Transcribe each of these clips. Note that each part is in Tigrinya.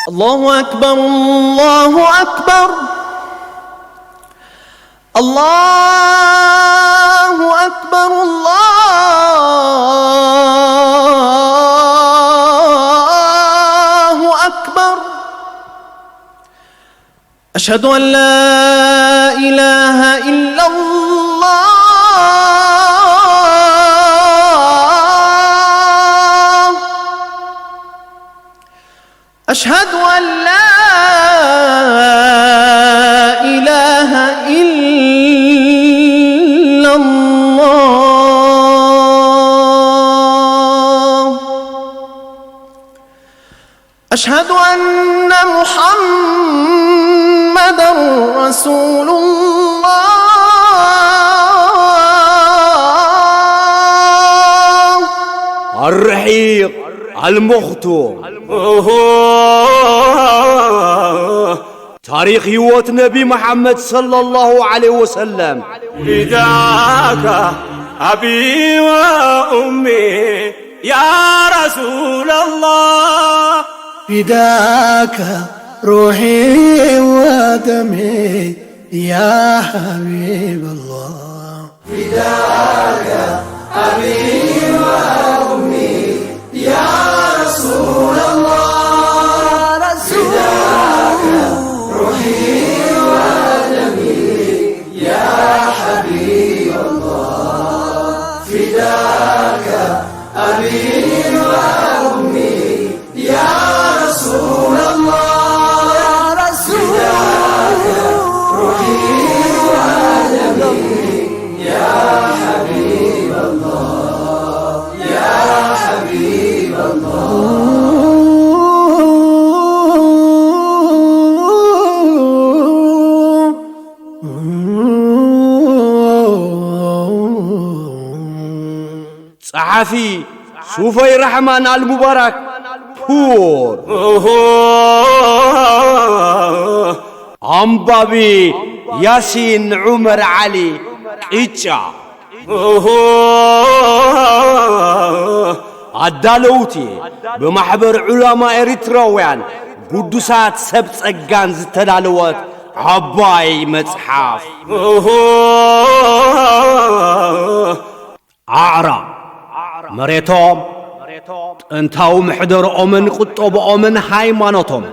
الله أكبر، الله أكبر، الله أكبر، الله أكبر. أشهد أن لا إله إلا الله. أشهد أن لا إله إلا الله. أشهد أن محمدا رسول الله. الرحيق المختوم. ታሪኽ ህይወት ነቢ መሓመድ ሰለላሁ ዐለይሂ ወሰለም። فداك أبي وأمي يا رسول الله. فداك روحي ودمي يا حبيب الله. فداك أبي وأمي يا رسول الله. فداك روحي ودمي يا حبيب الله. فداك أبي وأمي يا رسول الله. يا رسول الله. روحي ودمي يا حبيب الله، يا حبيب الله. ጸሓፊ ሱፈይ ራሕማን ኣልሙባራክ ፑር። ኣንባቢ ያሲን ዑመር ዓሊ ቅጫ። ኣዳለውቲ ብማሕበር ዑላማ ኤሪትራውያን ግዱሳት ሰብ ጸጋን ዝተዳለወት ዓባይ መጽሓፍ። ኣዕራብ፣ መሬቶም፣ ጥንታዊ ምሕደርኦምን ቁጠብኦምን ሃይማኖቶም።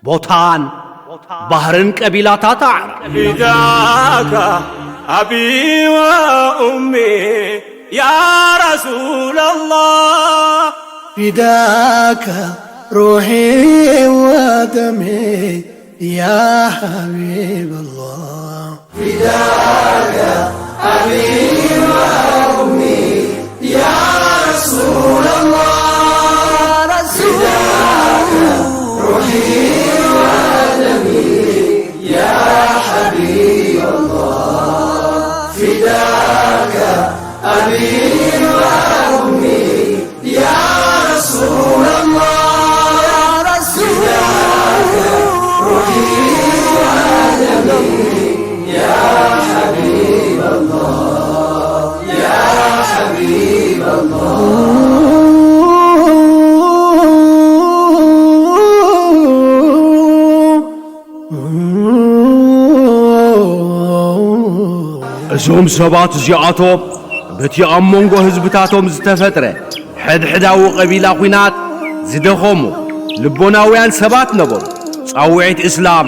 ቦታን ባህርን ቀቢላታት ኣዕራብ። فداك أبي وأمي يا رسول الله. فداك روحي ودمي يا حبيب الله. فداك أبي وأمي يا رسول الله. يا رسول الله. فداك روحي ودمي يا حبيب الله. فداك أبي وأمي يا رسول الله. يا رسول الله. روحي ودمي يا حبيب الله، يا حبيب الله. እዞም ሰባት እዚኣቶም በቲ ኣብ መንጎ ህዝብታቶም ዝተፈጥረ ሕድሕዳዊ ቀቢላ ኲናት ዝደኸሙ ልቦናውያን ሰባት ነበሩ። ጻውዒት እስላም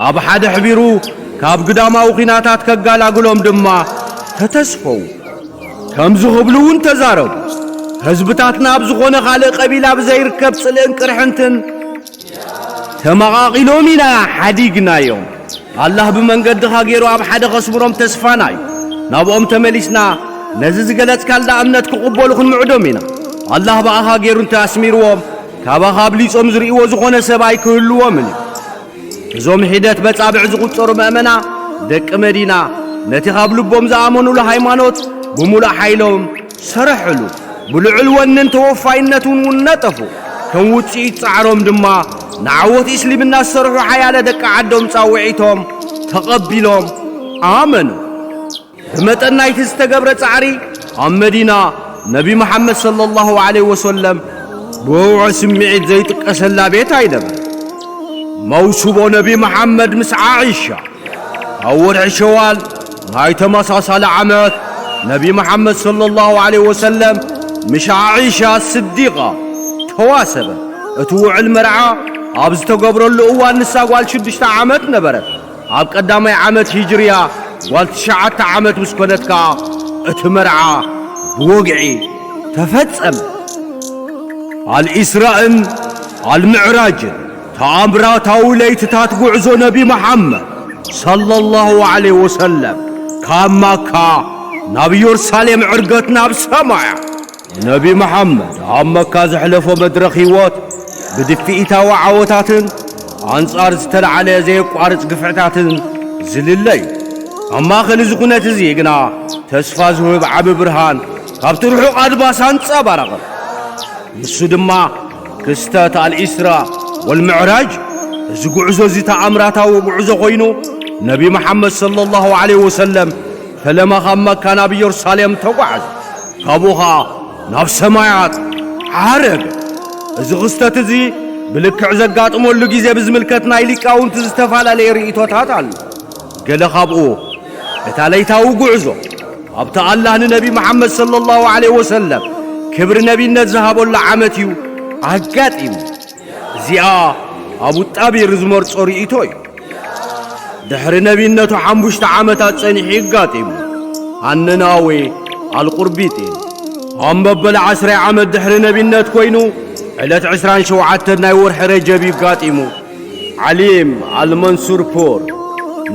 ኣብ ሓደ ኣሕቢሩ ካብ ግዳማዊ ኲናታት ከጋላግሎም ድማ ተተስፈዉ። ከምዚ ክብሉ እውን ተዛረቡ። ህዝብታትና ኣብ ዝኾነ ካልእ ቀቢላ ብዘይርከብ ጽልእን ቅርሕንትን ተመቓቒሎም ኢና ሓዲግናዮም። ኣላህ ብመንገድኻ ገይሩ ኣብ ሓደ ከስምሮም ተስፋና እዩ። ናብኦም ተመሊስና ነዚ ዝገለጽካልና እምነት ክቕበሉ ክንምዕዶም ኢና። ኣላህ ብኣኻ ገይሩ እንተ ኣስሚርዎም፣ ካባኻ ኣብሊጾም ዝርእይዎ ዝኾነ ሰብ ኣይክህልዎምን እዩ። እዞም ሒደት በጻብዕ ዝቑጸሩ መእመና ደቂ መዲና፣ ነቲ ካብ ልቦም ዝኣመኑሉ ሃይማኖት ብምሉእ ሓይሎም ሰረሕሉ። ብልዑል ወንን ተወፋይነትን እውን ነጠፉ። ከም ውጽኢት ጻዕሮም ድማ ንዓወት እስልምና ዝሰርሑ ሓያለ ደቂ ዓዶም ጻውዒቶም ተቐቢሎም ኣመኑ። ብመጠን ናይቲ ዝተገብረ ጻዕሪ ኣብ መዲና ነቢ መሓመድ ሰለላሁ ዐለይሂ ወሰለም ብውዑይ ስምዒት ዘይጥቀሰላ ቤት ኣይነበረን። መውስቦ ነቢ መሓመድ ምስ ዓኢሻ ኣብ ወርሒ ሸዋል ናይ ተመሳሳሊ ዓመት ነቢ መሓመድ ሰለላሁ ዐለይሂ ወሰለም ምስ ዓኢሻ ስዲቃ ተዋሰበ። እቲ ውዕል መርዓ ኣብ ዝተገብረሉ እዋን ንሳ ጓል ሽዱሽተ ዓመት ነበረት። ኣብ ቀዳማይ ዓመት ሂጅርያ ጓል ትሽዓተ ዓመት ምስ ኮነት ከኣ እቲ መርዓ ብወግዒ ተፈጸመ። ኣልኢስራእን ኣልምዕራጅን ተኣምራታዊ ለይትታት ጉዕዞ ነቢ መሓመድ ሰለላሁ ዐለይሂ ወሰለም ካብ ማካ ናብ ኢየሩሳሌም ዕርገት ናብ ሰማያ። ነቢ መሓመድ ኣብ መካ ዘሕለፎ መድረኽ ህይወት ብድፍኢታዊ ዓወታትን ኣንጻር ዝተለዓለ ዘየቋርጽ ግፍዕታትን ዝልለ እዩ። ኣብ ማእከል እዚ ኩነት እዚ ግና ተስፋ ዝህብ ዓቢ ብርሃን ካብቲ ርሑቕ ኣድማስ ኣንጸባረቐ። ንሱ ድማ ክስተት ኣልኢስራ ወልምዕራጅ። እዚ ጉዕዞ እዚ ተኣምራታዊ ጉዕዞ ኮይኑ፣ ነቢ መሓመድ ሰለላሁ ዐለይሂ ወሰለም ፈለማ ካብ መካ ናብ ኢየሩሳሌም ተጓዓዘ። ካብኡ ኸኣ ናብ ሰማያት ዓረገ። እዚ ክስተት እዚ ብልክዕ ዘጋጥመሉ ግዜ ብዝምልከት ናይ ሊቃውንቲ ዝተፈላለየ ርእይቶታት ኣሎ። ገለ ካብኡ እታ ለይታዊ ጉዕዞ ኣብቲ ኣላህ ንነቢ መሓመድ ሰለላሁ ዐለይሂ ወሰለም ክብሪ ነቢነት ዝሃበሉ ዓመት እዩ ኣጋጢሙ። እዚኣ ኣቡ ጣቢር ዝመርጾ ርእይቶ እዩ። ድሕሪ ነቢነቱ ሓሙሽተ ዓመታት ጸኒሑ ይጋጢሙ። ኣነናዌ ኣልቁርቢጢን ኣብ መበል ዓስራይ ዓመት ድሕሪ ነቢነት ኮይኑ፣ ዕለት ዕስራን ሸውዓተን ናይ ወርሒ ረጀብ ይጋጢሙ። ዓሊም ኣልመንሱር ፖር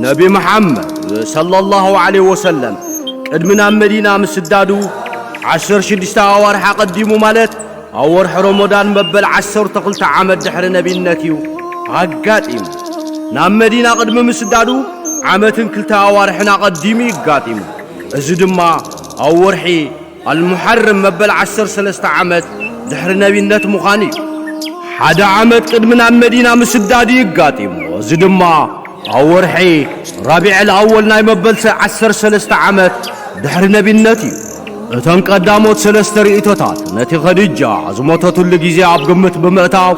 ነቢ መሓመድ ሰለላሁ ዐለይሂ ወሰለም ቅድሚ ናብ መዲና ምስዳዱ ዓሰርተ ሽዱሽተ ኣዋርሕ ኣቐዲሙ፣ ማለት ኣብ ወርሒ ረመዳን መበል ዓሰርተ ክልተ ዓመት ድሕሪ ነቢነት እዩ ኣጋጢሙ። ናብ መዲና ቅድሚ ምስዳዱ ዓመትን ክልተ ኣዋርሕን ኣቐዲሙ ይጋጢሙ። እዚ ድማ ኣብ ወርሒ ኣልሙሐርም መበል ዓሰርተ ሰለስተ ዓመት ድሕሪ ነቢነት ምዃኑ እዩ። ሓደ ዓመት ቅድሚ ናብ መዲና ምስዳዱ ይጋጢሙ። እዚ ድማ ኣብ ወርሒ ራቢዕ ኣልኣወል ናይ መበል ዓሰርተ ሰለስተ ዓመት ድሕሪ ነቢነት እዩ። እተን ቀዳሞት ሰለስተ ርእይቶታት ነቲ ኸዲጃ ዝሞተትሉ ግዜ ኣብ ግምት ብምእታው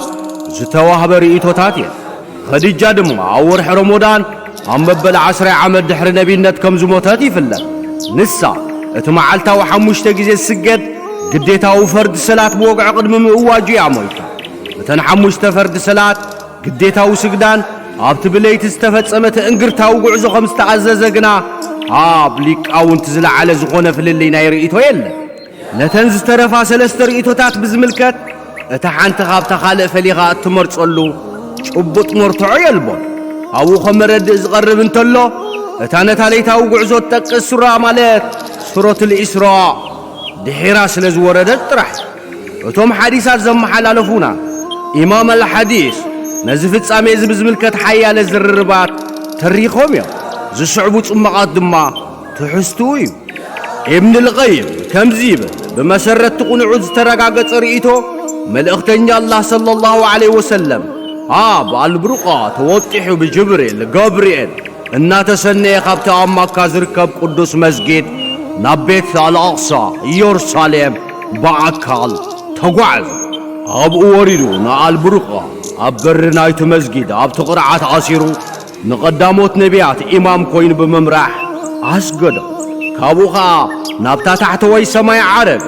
ዝተዋህበ ርእይቶታት እየን። ኸዲጃ ድማ ኣብ ወርሒ ረመዳን ኣብ መበል ዓስራይ ዓመት ድሕሪ ነቢነት ከም ዝሞተት ይፍለጥ። ንሳ እቲ መዓልታዊ ሓሙሽተ ግዜ ዝስገድ ግዴታዊ ፈርዲ ሰላት ብወግዒ ቅድሚ ምእዋጁ እያ ሞይታ። እተን ሓሙሽተ ፈርዲ ሰላት ግዴታዊ ስግዳን ኣብቲ ብለይቲ ዝተፈጸመ ትእንግርታዊ ጉዕዞ ከም ዝተኣዘዘ ግና ኣብ ሊቃውንቲ ዝለዓለ ዝኾነ ፍልልይ ናይ ርእይቶ የለን። ነተን ዝተረፋ ሰለስተ ርእይቶታት ብዝምልከት፣ እታ ሓንቲ ካብታ ካልእ ፈሊኻ እትመርጸሉ ጭቡጥ መርትዖ የልቦን። ኣብኡ ከም መረድእ ዝቐርብ እንተሎ፣ እታ ነታ ለይታዊ ጉዕዞ ትጠቅስ ሱራ፣ ማለት ሱረቱል ኢስራእ ድሒራ ስለ ዝወረደት ጥራሕ። እቶም ሓዲሳት ዘመሓላለፉና ኢማም ኣልሓዲስ ነዚ ፍጻሜ እዚ ብዝምልከት ሓያለ ዝርርባት ተሪኾም እዮም። ዝስዕቡ ጽማቓት ድማ ትሕዝትኡ እዩ። ኢብን ልቀይም ከምዚ ይብል፣ ብመሰረት እቲ ቅኑዕ ዝተረጋገጸ ርእይቶ፣ መልእኽተኛ ኣላህ ሰለላሁ ዐለይሂ ወሰለም ኣብ ኣልብሩቓ ተወጢሑ ብጅብሪል፣ ገብርኤል፣ እናተሰነየ ካብቲ ኣብ ማካ ዝርከብ ቅዱስ መስጊድ ናብ ቤት ኣልኣቕሳ፣ ኢየሩሳሌም፣ ብኣካል ተጓዕዘ። ኣብኡ ወሪዱ ንኣልብሩቓ ኣብ በሪ ናይቲ መስጊድ ኣብቲ ቅርዓት ኣሲሩ ንቐዳሞት ነቢያት ኢማም ኮይኑ ብምምራሕ ኣስገዶ። ካብኡ ኸኣ ናብታ ታሕተዋይ ሰማይ ዓረገ።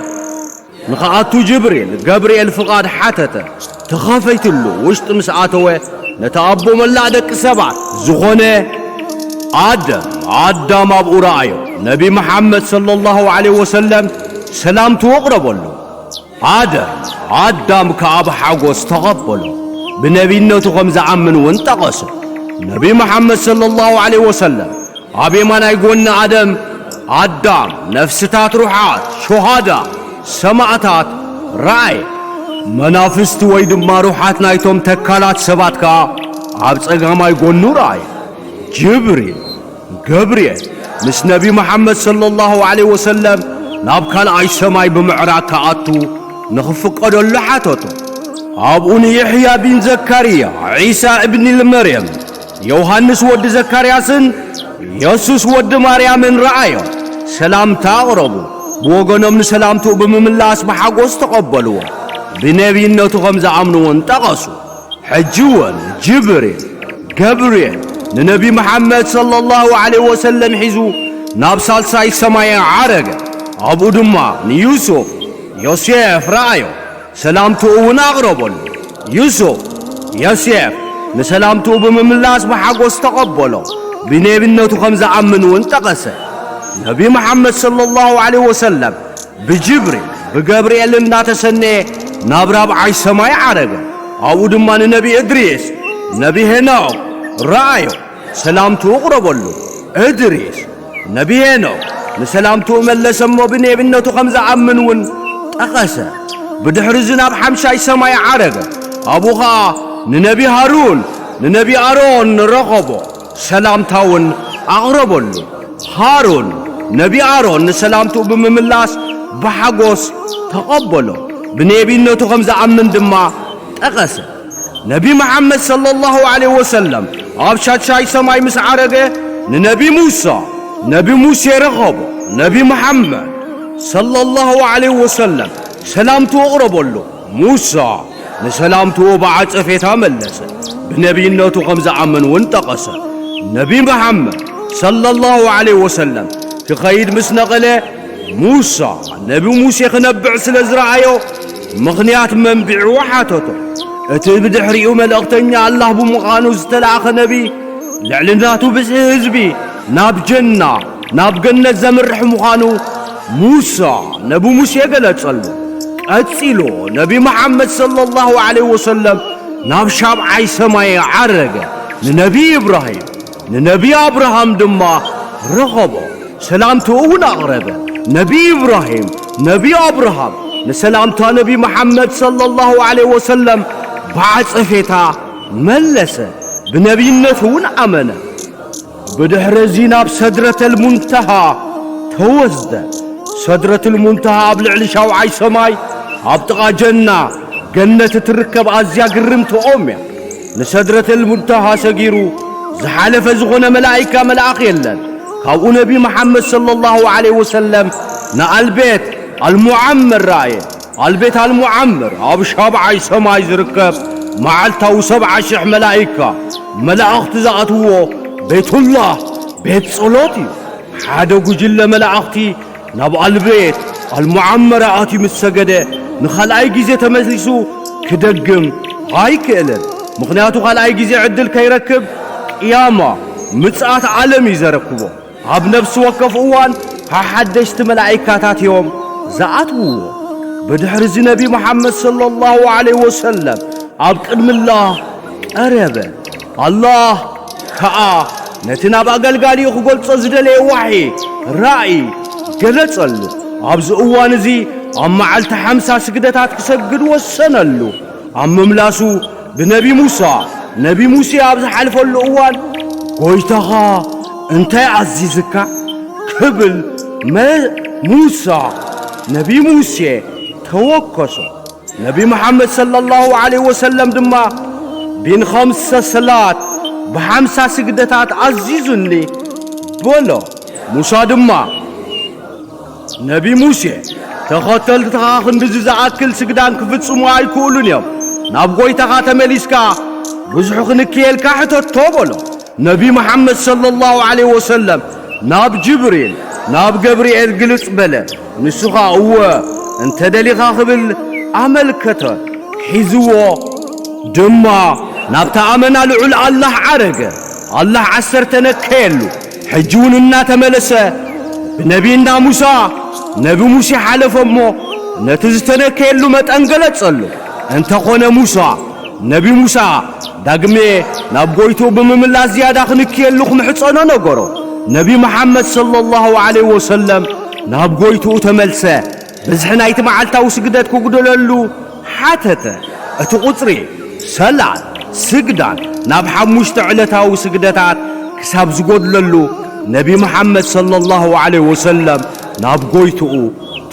ንኽኣቱ ጅብሪል፣ ገብርኤል ፍቓድ ሓተተ። ተኸፈይትሉ። ውሽጢ ምስ ኣተወ ነቲ ኣቦ መላእ ደቂ ሰባት ዝኾነ ኣደም፣ ኣዳም ኣብኡ ረኣዮ። ነቢ መሓመድ ሰለላሁ ዐለይሂ ወሰለም ሰላምትኡ ኣቕረበሉ። ኣደም፣ ኣዳም ከኣ ብሓጎስ ተቐበሎ። ብነቢነቱ ከም ዝኣምን እውን ጠቐሶ። ነቢ መሓመድ ሰለላሁ ዐለይሂ ወሰለም ኣብ የማናይ ጎኒ ኣደም፣ ኣዳም፣ ነፍስታት ሩሓት፣ ሹሃዳ፣ ሰማእታት፣ ረኣየ። መናፍስቲ ወይ ድማ ሩሓት ናይቶም ተካላት ሰባት ከኣ ኣብ ጸጋማይ ጎኑ ረኣየ። ጅብሪል፣ ገብርኤል፣ ምስ ነቢ መሓመድ ሰለላሁ ዐለይሂ ወሰለም ናብ ካልኣይ ሰማይ ብምዕራግ ክኣቱ ንኽፍቀደሉ ሓተቶ። ኣብኡ ንየሕያ ቢን ዘካርያ፣ ዒሳ እብኒ መርየም፣ ዮሃንስ ወዲ ዘካርያስን የሱስ ወዲ ማርያምን ረኣዮም። ሰላምታ ኣቕረቡ። ብወገኖም ንሰላምትኡ ብምምላስ ብሓጎስ ተቐበልዎ። ብነቢይነቱ ከም ዝኣምኑ እውን ጠቐሱ። ሕጂ እውን ጅብሪል፣ ገብርኤል፣ ንነቢ መሓመድ ሰለላሁ ዐለይሂ ወሰለም ሒዙ ናብ ሳልሳይ ሰማይ ዓረገ። ኣብኡ ድማ ንዩሱፍ፣ ዮሴፍ ረኣዮ። ሰላምትኡ እውን ኣቕረበሉ። ዩሱፍ፣ ዮሴፍ፣ ንሰላምትኡ ብምምላስ ብሓጎስ ተቐበሎ። ብነቢይነቱ ከም ዝኣምን እውን ጠቐሰ። ነቢ መሓመድ ሰለላሁ ዐለይሂ ወሰለም ብጅብሪል፣ ብገብርኤል እናተሰነየ ናብ ራብዓይ ሰማይ ዓረገ። ኣብኡ ድማ ንነቢ እድሪስ፣ ነቢ ሄኖክ ረኣዮ። ሰላምትኡ ኣቕረበሉ። እድሪስ፣ ነቢ ሄኖክ ንሰላምትኡ መለሰ እሞ ብነቢይነቱ ከም ዝኣምን እውን ጠቐሰ። ብድሕሪ እዚ ናብ ሓምሻይ ሰማይ ዓረገ። ኣብኡ ኸኣ ንነቢ ሃሩን ንነቢ ኣሮን ረኸቦ። ሰላምታ እውን ኣቕረበሉ። ሃሩን፣ ነቢ ኣሮን ንሰላምትኡ ብምምላስ ብሓጎስ ተቐበሎ። ብነቢይነቱ ከም ዝኣምን ድማ ጠቐሰ። ነቢ መሓመድ ሰለላሁ ዐለይሂ ወሰለም ኣብ ሻድሻይ ሰማይ ምስ ዓረገ ንነቢ ሙሳ፣ ነቢ ሙሴ ረኸቦ። ነቢ መሓመድ ሰለላሁ ዐለይሂ ወሰለም ሰላምትኡ ኣቕረበሉ። ሙሳ ንሰላምትኡ ብዓጸፌታ መለሰ። ብነቢይነቱ ከም ዝኣምን እውን ጠቐሰ። ነቢ መሓመድ ሰለላሁ ዐለይሂ ወሰለም ክኸይድ ምስ ነቐለ፣ ሙሳ ነቢ ሙሴ ክነብዕ ስለ ዝረኣዮ፣ ምኽንያት መንብዒኡ ሓተቶ። እቲ ብድሕሪኡ መልእኽተኛ ኣላህ ብምዃኑ ዝተላእኸ ነቢ፣ ልዕሊ ናቱ ብዝሒ ህዝቢ ናብ ጀና፣ ናብ ገነት ዘምርሕ ምዃኑ ሙሳ ነቢ ሙሴ ገለጸሉ። ቀጺሉ ነቢ መሓመድ ሰለላሁ ዐለይሂ ወሰለም ናብ ሻብዓይ ሰማይ ዓረገ። ንነቢ ኢብራሂም፣ ንነቢ ኣብርሃም ድማ ረኸቦ። ሰላምትኡ እውን ኣቕረበ። ነቢ ኢብራሂም፣ ነቢ ኣብርሃም ንሰላምታ ነቢ መሓመድ ሰለላሁ ዐለይሂ ወሰለም ብዓጸፌታ መለሰ። ብነቢይነቱ እውን ኣመነ። ብድሕሪ እዚ ናብ ሰድረተል ሙንተሃ ተወስደ። ሰድረተል ሙንተሃ ኣብ ልዕሊ ሻውዓይ ሰማይ ኣብ ጥቓ ጀና፣ ገነት፣ እትርከብ ኣዝያ ግርምቲ ኦም እያ። ንሰድረተል ሙንተሃ ሰጊሩ ዝሓለፈ ዝኾነ መላኢካ መልኣኽ የለን። ካብኡ ነቢ መሓመድ ሰለላሁ ዐለይሂ ወሰለም ንኣልቤት ኣልሙዓመር ረኣየ። ኣልቤት ኣልሙዓመር ኣብ ሻብዓይ ሰማይ ዝርከብ መዓልታዊ ሰብዓ ሽሕ መላኢካ መላእኽቲ ዝኣትውዎ ቤቱላህ፣ ቤት ጸሎት እዩ። ሓደ ጉጅለ መላእኽቲ ናብ ኣልቤት ኣልሙዓመር ኣትዩ ምስ ሰገደ፣ ንኻልኣይ ግዜ ተመሊሱ ክደግም ኣይክእልን። ምኽንያቱ፣ ካልኣይ ግዜ ዕድል ከይረክብ፣ ቅያማ፣ ምጽኣት ዓለም እዩ ዘረክቦ። ኣብ ነፍሲ ወከፍ እዋን ሓሓደሽቲ መላኢካታት እዮም ዝኣትውዎ። ብድሕሪ እዚ ነቢ መሓመድ ሰለላሁ ዐለይሂ ወሰለም ኣብ ቅድሚ ኣላህ ቀረበ። ኣላህ ከኣ ነቲ ናብ ኣገልጋሊኡ ክገልጾ ዝደለየ ዋሒ፣ ራእይ፣ ገለጸሉ። ኣብዚ እዋን እዚ ኣብ መዓልቲ ሓምሳ ስግደታት ክሰግድ ወሰነሉ። ኣብ ምምላሱ ብነቢ ሙሳ፣ ነቢ ሙሴ ኣብ ዝሓልፈሉ እዋን፣ "ጎይታኻ እንታይ ኣዚዝካ?" ክብል መ-፣ ሙሳ፣ ነቢ ሙሴ ተወከሶ። ነቢ መሓመድ ሰለላሁ ዐለይሂ ወሰለም ድማ፣ "ቢን ኸምሰ ሰላት፣ ብሓምሳ ስግደታት ኣዚዙኒ" በሎ። ሙሳ ድማ፣ ነቢ ሙሴ፣ "ተኸተልትኻ ክንድዚ ዝኣክል ስግዳን ክፍጽሙ ኣይክእሉን እዮም። ናብ ጎይታኻ ተመሊስካ ብዙሕ ክንክየልካ ሕተቶ" በሎ። ነቢ መሓመድ ሰለላሁ ዐለይሂ ወሰለም ናብ ጅብሪል፣ ናብ ገብርኤል ግልጽ በለ። ንሱ ኸኣ "እወ፣ እንተ ደሊኻ" ክብል ኣመልከተ። ሒዝዎ ድማ ናብታ ኣመና ልዑል ኣላህ ዓረገ። ኣላህ ዓሰርተ ነከየሉ። ሕጂ እውን እናተመለሰ ብነቢና ሙሳ፣ ነቢ ሙሴ ሓለፈ እሞ ነቲ ዝተነከየሉ መጠን ገለጸሉ። እንተኾነ ሙሳ፣ ነቢ ሙሳ ዳግሜ ናብ ጎይትኡ ብምምላስ ዝያዳ ክንክየሉ ክምሕጸኖ ነገሮ። ነቢ መሓመድ ሰለላሁ ዐለይሂ ወሰለም ናብ ጎይትኡ ተመልሰ። ብዝሒ ናይቲ መዓልታዊ ስግደት ክጉደለሉ ሓተተ። እቲ ቁጽሪ፣ ሰላት፣ ስግዳን፣ ናብ ሓሙሽተ ዕለታዊ ስግደታት ክሳብ ዝጎድለሉ፣ ነቢ መሓመድ ሰለላሁ ዐለይሂ ወሰለም ናብ ጎይትኡ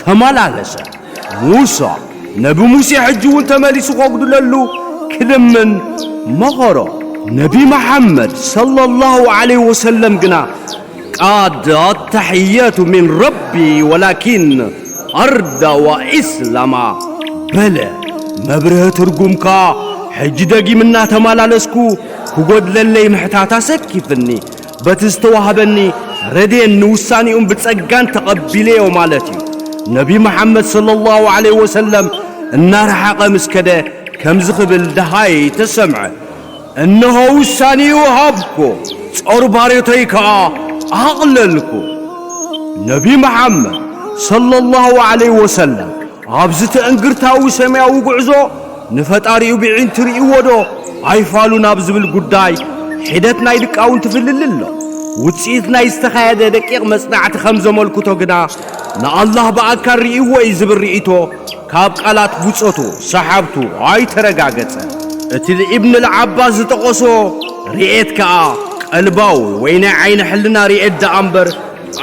ተመላለሰ። ሙሳ፣ ነቢ ሙሴ ሕጂ እውን ተመሊሱ ከጉድለሉ ክልምን መኸሮ። ነቢ መሓመድ ሰለላሁ ዐለይሂ ወሰለም ግና፣ ቃድ ኣተሕየቱ ሚን ረቢ ወላኪን ኣርዳ ወኢስላማ በለ። መብርህ ትርጉምካ፣ ሕጂ ደጊም እናተመላለስኩ ክጎድለለይ ምሕታት ኣሰኪፍኒ። በቲ ዝተዋህበኒ ረድኤን ንውሳኔኡን ብጸጋን ተቐቢለዮ ማለት እዩ። ነቢ መሓመድ ሰለላሁ ዐለይሂ ወሰለም እናረሓቐ ምስ ከደ፣ ከምዚ ክብል ደሃይ ተሰምዐ፣ "እንሆ ውሳኔኡ ሃብኩ፣ ጾር ባርዮተይ ከኣ ኣቕለልኩ።" ነቢ መሓመድ ሰለላሁ ዐለይሂ ወሰለም ኣብዚ ትእንግርታዊ ሰማያዊ ጉዕዞ ንፈጣሪኡ ብዒንቱ ርእይዎ ዶ ኣይፋሉን ኣብ ዝብል ጉዳይ ሒደት ናይ ሊቃውንቲ ፍልልይ ኣሎ። ውጽኢት ናይ ዝተኻየደ ደቂቕ መጽናዕቲ ከም ዘመልክቶ ግና፣ ንኣላህ ብኣካል ርእይዎ እዩ ዝብል ርእይቶ ካብ ቃላት ብጾቱ፣ ሰሓብቱ፣ ኣይተረጋገጸን። እቲ ኢብን ኣልዓባስ ዝጠቐሶ ርእየት ከኣ ቀልባዊ ወይ ናይ ዓይኒ ሕልና ርእየት ደኣ እምበር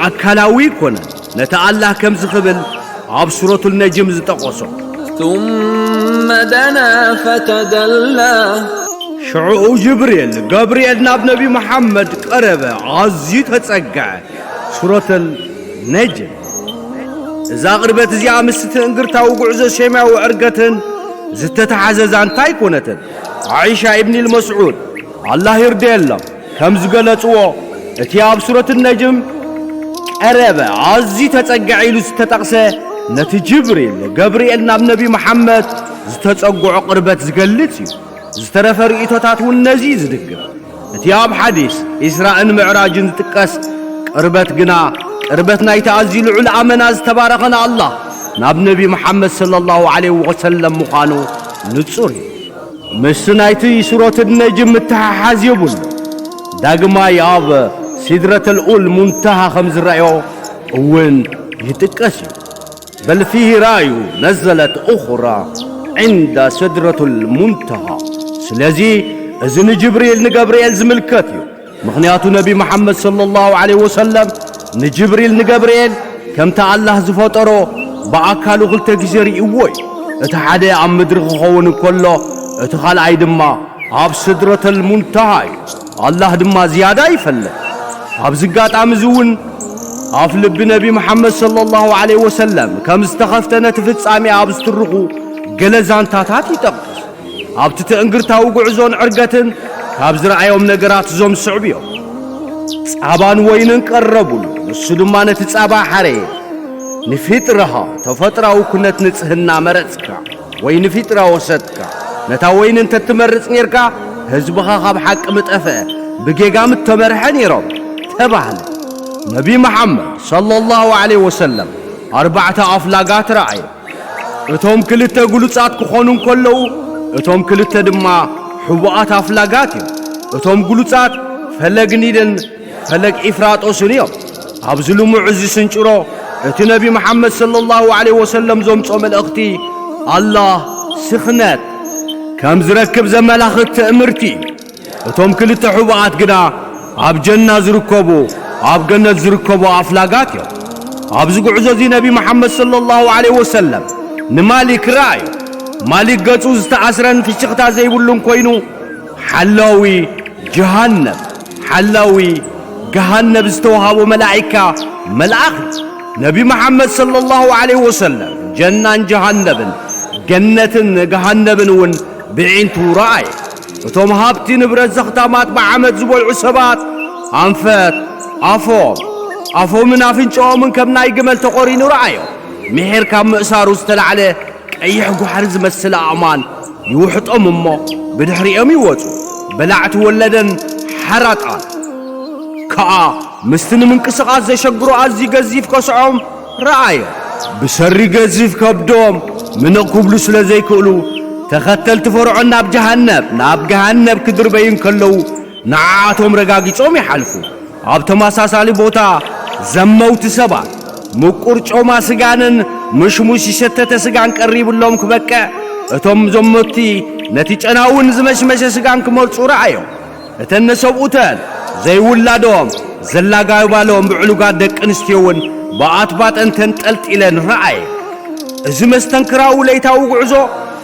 ኣካላዊ ኣይኮነን። ነቲ ኣላህ ከምዚ ክብል ኣብ ሱረቱል ነጅም ዝጠቐሶ፣ ثم دنا فتدلى። ሽዑኡ ጅብሪል፣ ገብርኤል፣ ናብ ነቢ መሓመድ ቀረበ፣ ኣዝዩ ተጸግዐ። ሱረቱል ነጅም። እዛ ቅርበት እዚኣ ምስቲ ትእንግርታዊ ጉዕዞ ሴማዊ ዕርገትን ዝተተሓዘ ዛንታ ኣይኮነትን። ዓኢሻ ኢብኒል መስዑድ፣ ኣላህ ይርደየሎም፣ ከም ዝገለጽዎ፣ እቲ ኣብ ሱረት ነጅም ቀረበ፣ ኣዝዩ ተጸግዐ ኢሉ ዝተጠቕሰ፣ ነቲ ጅብሪል፣ ገብርኤል ናብ ነቢ መሓመድ ዝተጸግዖ ቅርበት ዝገልጽ እዩ። ዝተረፈ ርእይቶታት እውን ነዚ እዩ ዝድግፍ። እቲ ኣብ ሓዲስ ኢስራእን ምዕራጅን ዝጥቀስ ቅርበት ግና፣ ቅርበት ናይቲ ኣዝዩ ልዑል ኣመና ዝተባረኸ ንኣላህ ናብ ነቢ መሓመድ ሰለላሁ ዐለይሂ ወሰለም ምዃኑ ንጹር እዩ። ምስቲ ናይቲ ሱረት ነጅም ምትሕሓዝ የብሉ። ዳግማይ ኣብ ሲድረተል ኡል ሙንተሃ ከም ዝረኣዮ እውን ይጥቀስ እዩ። በል ፊህ ራእዩ ነዘለት ኡኽራ ዕንዳ ሰድረቱል ሙንተሃ። ስለዚ እዚ ንጅብሪል ንገብርኤል ዝምልከት እዩ። ምኽንያቱ ነቢ መሓመድ ሰለላሁ ዐለይሂ ወሰለም ንጅብሪል ንገብርኤል ከምቲ ኣላህ ዝፈጠሮ ብኣካሉ ክልተ ግዜ ርእይዎ እዩ። እቲ ሓደ ኣብ ምድሪ ክኸውን እንከሎ፣ እቲ ካልኣይ ድማ ኣብ ስድረተል ሙንተሃ እዩ። ኣላህ ድማ ዝያዳ ይፈልጥ። ኣብዚ ኣጋጣሚ እዚ እውን ኣፍ ልቢ ነቢ መሓመድ ሰለላሁ ዐለይሂ ወሰለም ከም ዝተኸፍተ ነቲ ፍጻሜ ኣብ ዝትርኹ ገለ ዛንታታት ይጠቕስ። ኣብቲ ትእንግርታዊ ጉዕዞን ዕርገትን ካብ ዝረኣዮም ነገራት እዞም ዝስዕቡ እዮም። ጻባን ወይንን ቀረቡሉ፣ ንሱ ድማ ነቲ ጻባ ሓረየ። ንፊጥረኻ፣ ተፈጥራዊ ኩነት ንጽህና መረጽካ፣ ወይ ንፊጥራ ወሰድካ። ነታ ወይኒ እንተ ትመርጽ ኔርካ፣ ህዝብኻ ካብ ሓቂ ምጠፍአ፣ ብጌጋ ምተመርሐ ኔሮም፣ ተባህለ። ነቢ መሓመድ ሰለላሁ ዐለይሂ ወሰለም ኣርባዕተ ኣፍላጋት ረኣየ። እቶም ክልተ ግሉጻት ክኾኑ እንከለዉ፣ እቶም ክልተ ድማ ሕቡኣት ኣፍላጋት እዮም። እቶም ግሉጻት ፈለግ ኒልን ፈለግ ኢፍራጦስን እዮም። ኣብዚ ልሙዕ እዚ ስንጭሮ፣ እቲ ነቢ መሓመድ ሰለላሁ ዐለይሂ ወሰለም ዘምጾ መልእኽቲ፣ ኣላህ ስኽነት ከም ዝረክብ ዘመላኽት ትእምርቲ እዩ። እቶም ክልተ ሕቡኣት ግና ኣብ ጀና ዝርከቡ፣ ኣብ ገነት ዝርከቡ ኣፍላጋት እዮም። ኣብዚ ጉዕዞ እዚ ነቢ መሓመድ ሰለላሁ ዐለይሂ ወሰለም ንማሊክ ረኣዮ። ማሊክ ገጹ ዝተኣስረን ፍሽኽታ ዘይብሉን ኮይኑ፣ ሓላዊ ጀሃነም፣ ሓላዊ ገሃነብ ዝተውሃቦ መላኢካ መልኣኽ እዩ። ነቢ መሓመድ ሰለላሁ ዐለይሂ ወሰለም ጀናን ጀሃነብን፣ ገነትን ገሃነብን እውን ብዒንቱ ረኣየ። እቶም ሃብቲ ንብረት ዘኽታማት ብዓመት ዝበልዑ ሰባት ኣንፈት፣ ኣፎም፣ ኣፎምን ኣፍንጫኦምን ከም ናይ ግመል ተቖሪኑ ረኣዮ። ምሒር ካብ ምእሳሩ ዝተላዕለ ቀይሕ ጓሕሪ ዝመስል ኣእማን ይውሕጦም እሞ ብድሕሪኦም ይወጹ። በላዕቲ ወለደን ሓራጣን ከኣ ምስቲ ንምንቅስቓስ ዘሸግሮ ኣዝዩ ገዚፍ ከስዖም ረኣዮ። ብሰሪ ገዚፍ ከብዶም ምንቕ ክብሉ ስለ ዘይክእሉ፣ ተኸተልቲ ፈርዖን ናብ ጀሃነብ፣ ናብ ገሃነብ ክድርበዩ እንከለዉ፣ ንዓኣቶም ረጋጊጾም ይሓልፉ። ኣብ ተመሳሳሊ ቦታ ዘመውቲ ሰባት ምቁር ጮማ ስጋንን ምሽሙሽ ዝሸተተ ስጋን ቀሪብሎም ክበቅዕ፣ እቶም ዘመውቲ ነቲ ጨናውን ዝመሽመሸ ስጋን ክመርጹ ረኣዮም። እተን ነሰብኡተን ዘይውላዶም ዘላጋባሎም ብዕሉጋት ደቂ ኣንስትዮ እውን ብኣትባጠን ተንጠልጢለን ረኣየ። እዚ መስተንክራዊ ለይታዊ ጉዕዞ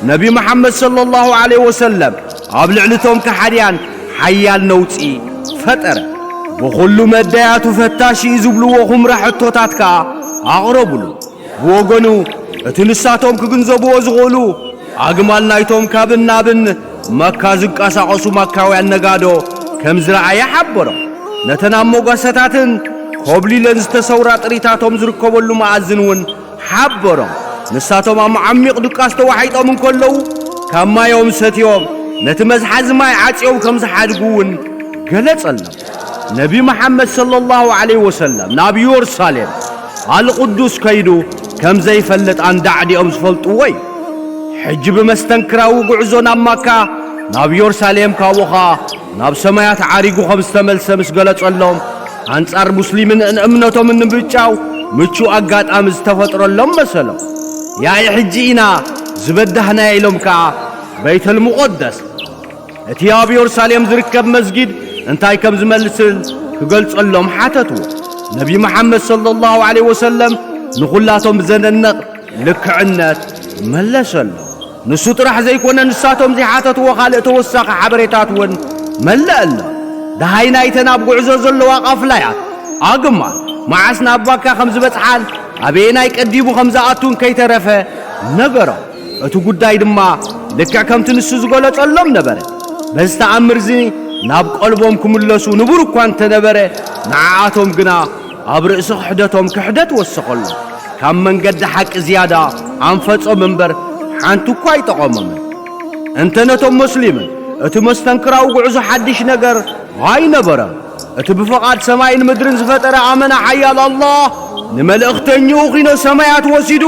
ነቢ መሓመድ ሰለላሁ ዐለይሂ ወሰለም ኣብ ልዕሊ እቶም ከሓድያን ሓያል ነውጺ ፈጠረ። ብኹሉ መዳያቱ ፈታሽ እዩ ዝብልዎ ኹምራ ሕቶታት ከኣ ኣቕረቡሉ። ብወገኑ እቲ ንሳቶም ክግንዘብዎ ዝኽእሉ ኣግማል ናይቶም ካብን ናብን መካ ዝንቀሳቐሱ መካውያን ነጋዶ ከም ዝረኣየ ሓበሮም። ነተን ኣብ መጓሰታትን ኮብሊለን ዝተሰውራ ጥሪታቶም ዝርከበሉ መኣዝን እውን ሓበሮም። ንሳቶም ኣብ ዓሚቕ ድቃስ ተዋሒጦም እንከለዉ ካብ ማዮም ሰትዮም ነቲ መዝሓዚ ማይ ዓጽዮም ከም ዝሓድጉ እውን ገለጸሎም። ነቢ መሓመድ ሰለላሁ ዐለይሂ ወሰለም ናብ ኢየሩሳሌም ኣልቅዱስ ከይዱ ከም ዘይፈልጥ ኣንዳዕዲኦም ዝፈልጥዎ እዩ። ሕጂ ብመስተንክራዊ ጉዕዞ ናብ ማካ፣ ናብ ኢየሩሳሌም፣ ካብኡ ኸኣ ናብ ሰማያት ዓሪጉ ከም ዝተመልሰ ምስ ገለጸሎም፣ ኣንጻር ሙስሊምን ንእምነቶምን ንምብጫው ምቹእ ኣጋጣሚ ዝተፈጥረሎም መሰሎም። ያኢ ሕጂ ኢና ዝበዳህናዮ ኢሎም ከኣ በይተል ሙቐደስ፣ እቲ ኣብ ኢየሩሳሌም ዝርከብ መስጊድ እንታይ ከም ዝመስል ክገልጸሎም ሓተትዎ። ነቢ መሓመድ ሰለላሁ ዐለይሂ ወሰለም ንኹላቶም ብዘደንቕ ልክዕነት መለሰሎም። ንሱ ጥራሕ ዘይኮነ ንሳቶም ዘይሓተትዎ ካልእ ተወሳኺ ሓበሬታት እውን መለአሎም። ደሃይ ናይተን ኣብ ጉዕዞ ዘለዋ ቃፍላያት ኣግማል መዓስ ናብ ማካ ከም ዝበጽሓን ኣበየናይ ቀዲሙ ከም ዝኣቱን ከይተረፈ ነገሮም። እቲ ጉዳይ ድማ ልክዕ ከምቲ ንሱ ዝገለጸሎም ነበረ። በዚ ተኣምር እዚ ናብ ቀልቦም ክምለሱ ንቡር እኳ እንተነበረ፣ ንዓኣቶም ግና ኣብ ርእሲ ክሕደቶም ክሕደት ወሰኸሎም። ካብ መንገዲ ሓቂ ዝያዳ ኣንፈጾም እምበር ሓንቲ እኳ ኣይጠቐሞምን። እንተ ነቶም ሙስሊምን እቲ መስተንክራዊ ጉዕዞ ሓድሽ ነገር ኣይነበረን። እቲ ብፍቓድ ሰማይን ምድርን ዝፈጠረ ኣመና ሓያል ኣላህ ንመልእኽተኛኡ ኺኖ ሰማያት ወሲዱ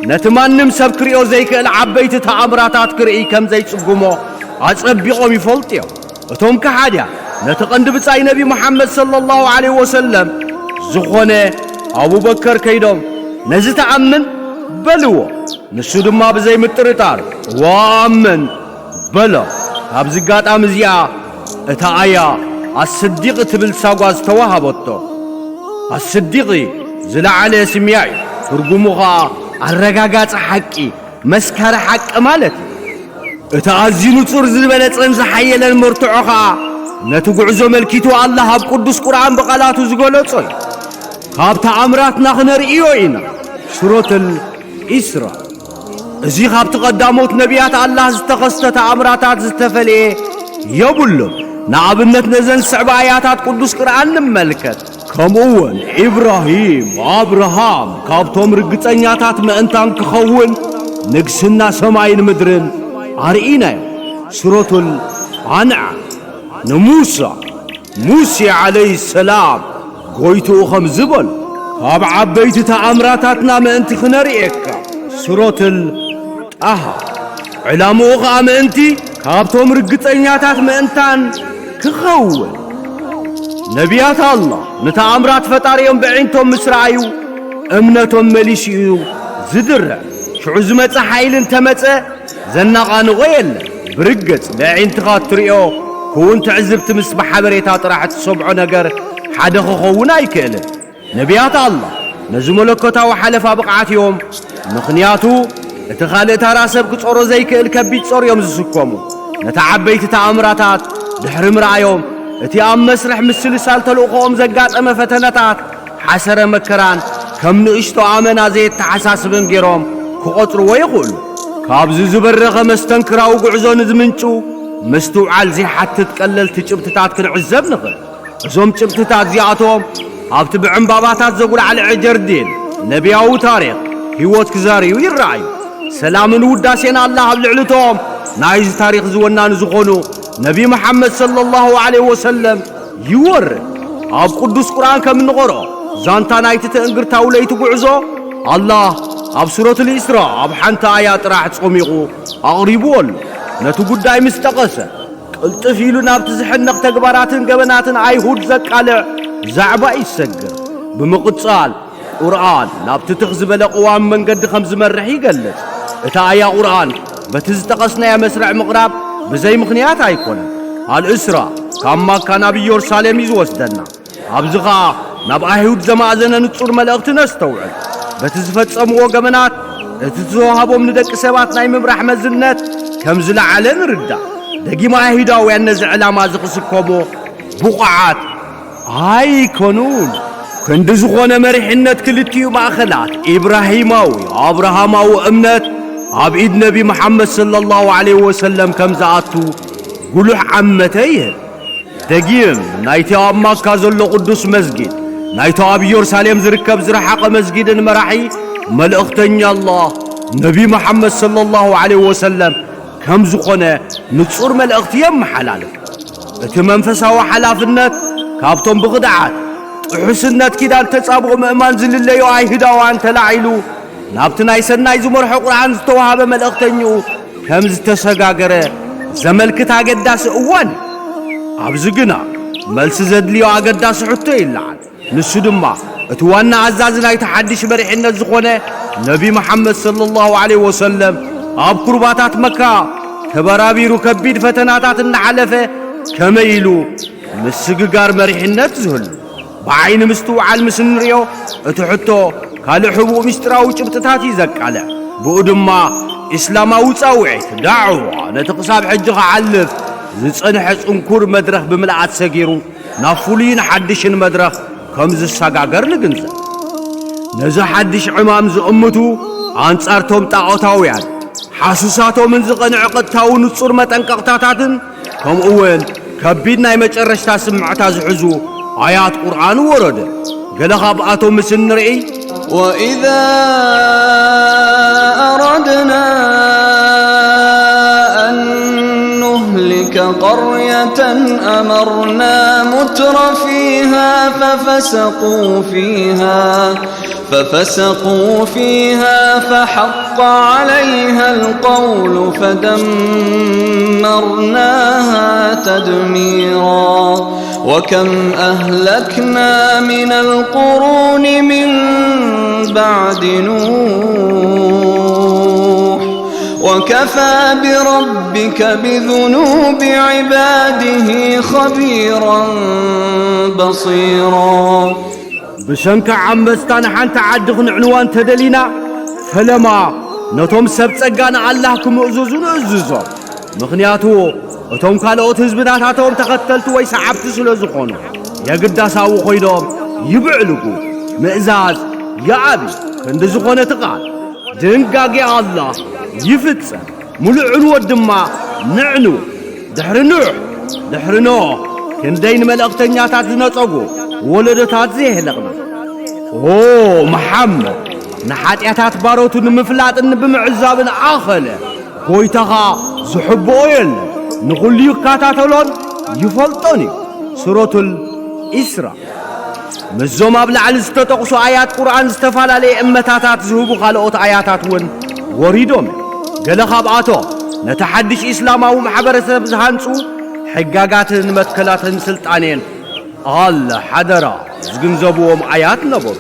ነቲ ማንም ሰብ ክርእዮ ዘይክእል ዓበይቲ ተኣምራታት ክርኢ ከም ዘይጽግሞ ኣጸቢቖም ይፈልጡ እዮም። እቶም ከሓድያን ነቲ ቀንዲ ብጻይ ነቢ መሓመድ ሰለላሁ ዐለይሂ ወሰለም ዝኾነ ኣቡበከር ከይዶም ነዚ ተኣምን በልዎ። ንሱ ድማ ብዘይ ምጥርጣር እወ ኣምን በሎ። ካብዚ ኣጋጣሚ እዚኣ እታ ኣያ ኣስዲቕ እትብል ሳጓ ዝተዋሃበቶ። ኣስዲቒ ዝለዓለ ስምያ እዩ። ትርጉሙ ኸኣ ኣረጋጋጺ ሓቂ፣ መስካሪ ሓቂ ማለት እዩ። እቲ ኣዝዩ ንጹር ዝበለጸን ዝሓየለን መርትዖ ኸኣ ነቲ ጉዕዞ መልኪቱ ኣላህ ኣብ ቅዱስ ቁርኣን ብቓላቱ ዝገለጾ እዩ። ካብ ተኣምራትና ክነርእዮ ኢና። ሱረቱል ኢስራ። እዚ ካብቲ ቀዳሞት ነቢያት ኣላህ ዝተኸስተ ተኣምራታት ዝተፈልየ የብሉን። ንኣብነት ነዘን ዝስዕባ ኣያታት ቅዱስ ቁርኣን ንመልከት። ከምኡ እውን ኢብራሂም፣ ኣብርሃም፣ ካብቶም ርግጸኛታት ምእንታን ክኸውን ንግስና ሰማይን ምድርን ኣርኢናዮ። ሱረቱል ኣንዓም። ንሙሳ፣ ሙሴ ዓለይሂ ሰላም ጎይትኡ ከም ዝበሎ፣ ካብ ዓበይቲ ተኣምራታትና ምእንቲ ክነርእየካ። ሱረቱል ጣሃ። ዕላምኡ ኸኣ ምእንቲ ካብቶም ርግጸኛታት ምእንታን ክኸውን። ነቢያት ኣላህ ንተኣምራት ፈጣሪኦም ብዒንቶም ምስ ረኣዩ፣ እምነቶም መሊሱ እዩ ዝድርዕ። ሽዑ ዝመጸ ሓይሊ እንተመጸ ዘናቓንቖ የለን። ብርግጽ ብኣዒንትኻ እትርእዮ ክውን ትዕዝብቲ ምስ ብሓበሬታ ጥራሕ እትሰምዖ ነገር ሓደ ክኸውን ኣይክእልን። ነቢያት ኣላህ ነዚ መለኮታዊ ሓለፋ ብቕዓት እዮም። ምኽንያቱ እቲ ካልእ ታራ ሰብ ክጾሮ ዘይክእል ከቢድ ጾር እዮም ዝስከሙ። ነቲ ዓበይቲ ተኣምራታት ድሕሪ ምርኣዮም፣ እቲ ኣብ መስርሕ ምስልሳል ተልእኾኦም ዘጋጠመ ፈተነታት፣ ሓሰረ መከራን ከም ንእሽቶ ኣመና ዘየተሓሳስብን ገይሮም ክቖጽርዎ ይኽእሉ። ካብዚ ዝበረኸ መስተንክራዊ ጉዕዞ ንዝምንጩ ምስትውዓል ዘይሓትት ቀለልቲ ጭብጥታት ክንዕዘብ ንኽእል። እዞም ጭብጥታት እዚኣቶም ኣብቲ ብዕምባባታት ዘጉላዕልዐ ጀርዲን ነቢያዊ ታሪኽ ህይወት ክዛርዩ ይረኣዩ። ሰላምን ውዳሴን ኣላህ ኣብ ልዕሊ እቶም ናይዚ ታሪኽ ዝወናኒ ዝኾኑ ነቢ መሓመድ ሰለላሁ ዐለይሂ ወሰለም ይወርድ። ኣብ ቅዱስ ቁርኣን ከም እንቐርኦ፣ ዛንታ ናይቲ ትእንግርታዊ ለይቲ ጉዕዞ፣ ኣላህ ኣብ ሱረቱል ኢስራ ኣብ ሓንቲ ኣያ ጥራሕ ጾሚቑ ኣቕሪብዎ ኣሎ። ነቲ ጉዳይ ምስ ጠቐሰ፣ ቅልጥፍ ኢሉ ናብቲ ዝሕነቕ ተግባራትን ገበናትን ኣይሁድ ዘቃልዕ ዛዕባ ይሰግር። ብምቕጻል፣ ቁርኣን ናብቲ ትኽ ዝበለ ቅዋም መንገዲ ከም ዝመርሕ ይገልጽ። እታ ኣያ ቁርኣን በቲ ዝጠቐስናዮ መስርዕ ምቕራብ ብዘይ ምኽንያት ኣይኮነን። ኣልእስራ ካብ ማካ ናብ ኢየሩሳሌም እዩ ዝወስደና። ኣብዚ ኸኣ ናብ ኣይሁድ ዘማእዘነ ንጹር መልእኽቲ ነስተውዕል። በቲ ዝፈጸምዎ ገበናት፣ እቲ ዝተዋህቦም ንደቂ ሰባት ናይ ምምራሕ መዝነት ከም ዝለዓለ ንርዳእ። ደጊም ኣይሁዳውያን ነዚ ዕላማ እዚ ክስከሞ ብቑዓት ኣይኮኑን። ክንዲ ዝኾነ መሪሕነት ክልቲኡ ማእኸላት ኢብራሂማዊ ኣብርሃማዊ እምነት ኣብ ኢድ ነቢ መሓመድ ሰለላሁ ዐለይሂ ወሰለም ከም ዝኣቱ ጉሉሕ ዓመተ ይህብ። ደጊም ናይቲ ኣብ ማካ ዘሎ ቅዱስ መስጊድ፣ ናይቶ ኣብ ኢየሩሳሌም ዝርከብ ዝረሓቐ መስጊድን መራሒ መልእኽተኛ ኣላህ ነቢ መሓመድ ሰለላሁ ዐለይሂ ወሰለም ከም ዝኾነ ንጹር መልእኽቲ የመሓላልፍ። እቲ መንፈሳዊ ሓላፍነት ካብቶም ብኽድዓት ጥሑስነት ኪዳን ተጻብኦ ምእማን ዝልለዩ ኣይሁዳውያን ተላዒሉ ናብቲ ናይ ሰናይ ዝመርሖ ቁርኣን ዝተዋህበ መልእኽተኝኡ ከም ዝተሰጋገረ ዘመልክት ኣገዳሲ እዋን እዩ። ኣብዚ ግና መልሲ ዘድልዮ ኣገዳሲ ሕቶ ይለዓል። ንሱ ድማ እቲ ዋና ኣዛዚ ናይቲ ሓድሽ መሪሕነት ዝኾነ ነቢ መሓመድ ሰለላሁ ዐለይሂ ወሰለም ኣብ ኩርባታት መካ ተበራቢሩ ከቢድ ፈተናታት እናሓለፈ ከመይ ኢሉ ምስግጋር መሪሕነት ዝህሉ? ብዓይኒ ምስትውዓል ምስ እንርእዮ፣ እቲ ሕቶ ካልእ ሕቡእ ምስጢራዊ ጭብጥታት እዩ ዘቃልዕ። ብኡ ድማ ኢስላማዊ ጻውዒት፣ ዳዕዋ፣ ነቲ ክሳብ ሕጂ ክሓልፍ ዝጸንሐ ጽንኩር መድረኽ ብምልኣት ሰጊሩ፣ ናብ ፍሉይን ሓድሽን መድረኽ ከም ዝሰጋገር ንግንዘብ። ነዚ ሓድሽ ዕማም ዝእምቱ ኣንጻርቶም ጣዖታውያን ሓሱሳቶምን ዝቐንዐ ቀጥታዊ ንጹር መጠንቀቕታታትን፣ ከምኡውን ከቢድ ናይ መጨረሽታ ስምዕታ ዝሕዙ ኣያት ቁርኣን ወረደ። ገለ ካብኣቶም ምስ እንርኢ፣ وإذا أردنا أن نهلك قرية أمرنا متر فيها ففسقوا فيها ففسقوا فيها فحق عليها القول فدمرناها تدميرا. وكم أهلكنا من القرون من بعد نوح وكفى بربك بذنوب عباده خبيرا بصيرا. ብሰንኪ ዓመፅታ ንሓንቲ ዓዲ ክንዕንዋ እንተደሊና፣ ፈለማ ነቶም ሰብ ጸጋ ንኣላህ ክምእዝዙ ንእዝዞም። ምኽንያቱ፣ እቶም ካልኦት ህዝቢ ናታቶም ተኸተልቲ ወይ ሰዓብቲ ስለ ዝኾኑ፣ የግዳ ሳብኡ ኮይኖም ይብዕልጉ። ምእዛዝ ይዓቢ፣ ክንዲ ዝኾነ እቲ ቃል ድንጋጌ ኣላህ ይፍጸም። ምሉእ ዕንወት ድማ ንዕንው። ድሕሪ ኑሕ፣ ድሕሪ ኖህ፣ ክንደይ ንመልእኽተኛታት ዝነጸጉ ወለዶታት ዘየህለቕና። ኦ መሓመድ፣ ንሓጢኣታት ባሮቱ ንምፍላጥን ብምዕዛብን ኣኸለ። ጎይታኻ ዝሕብኦ የለን። ንኹሉ ይከታተሎን ይፈልጦን እዩ። ሱረቱል ኢስራ። ምስዞም ኣብ ላዕሊ ዝተጠቕሱ ኣያት ቁርኣን ዝተፈላለየ እመታታት ዝህቡ ካልኦት ኣያታት እውን ወሪዶም። ገለ ካብኣቶም ነቲ ሓድሽ ኢስላማዊ ማሕበረሰብ ዝሃንጹ ሕጋጋትን መትከላትን ስልጣኔን ኣለ ሓደራ ዝግንዘብዎም ኣያት ነበሩ።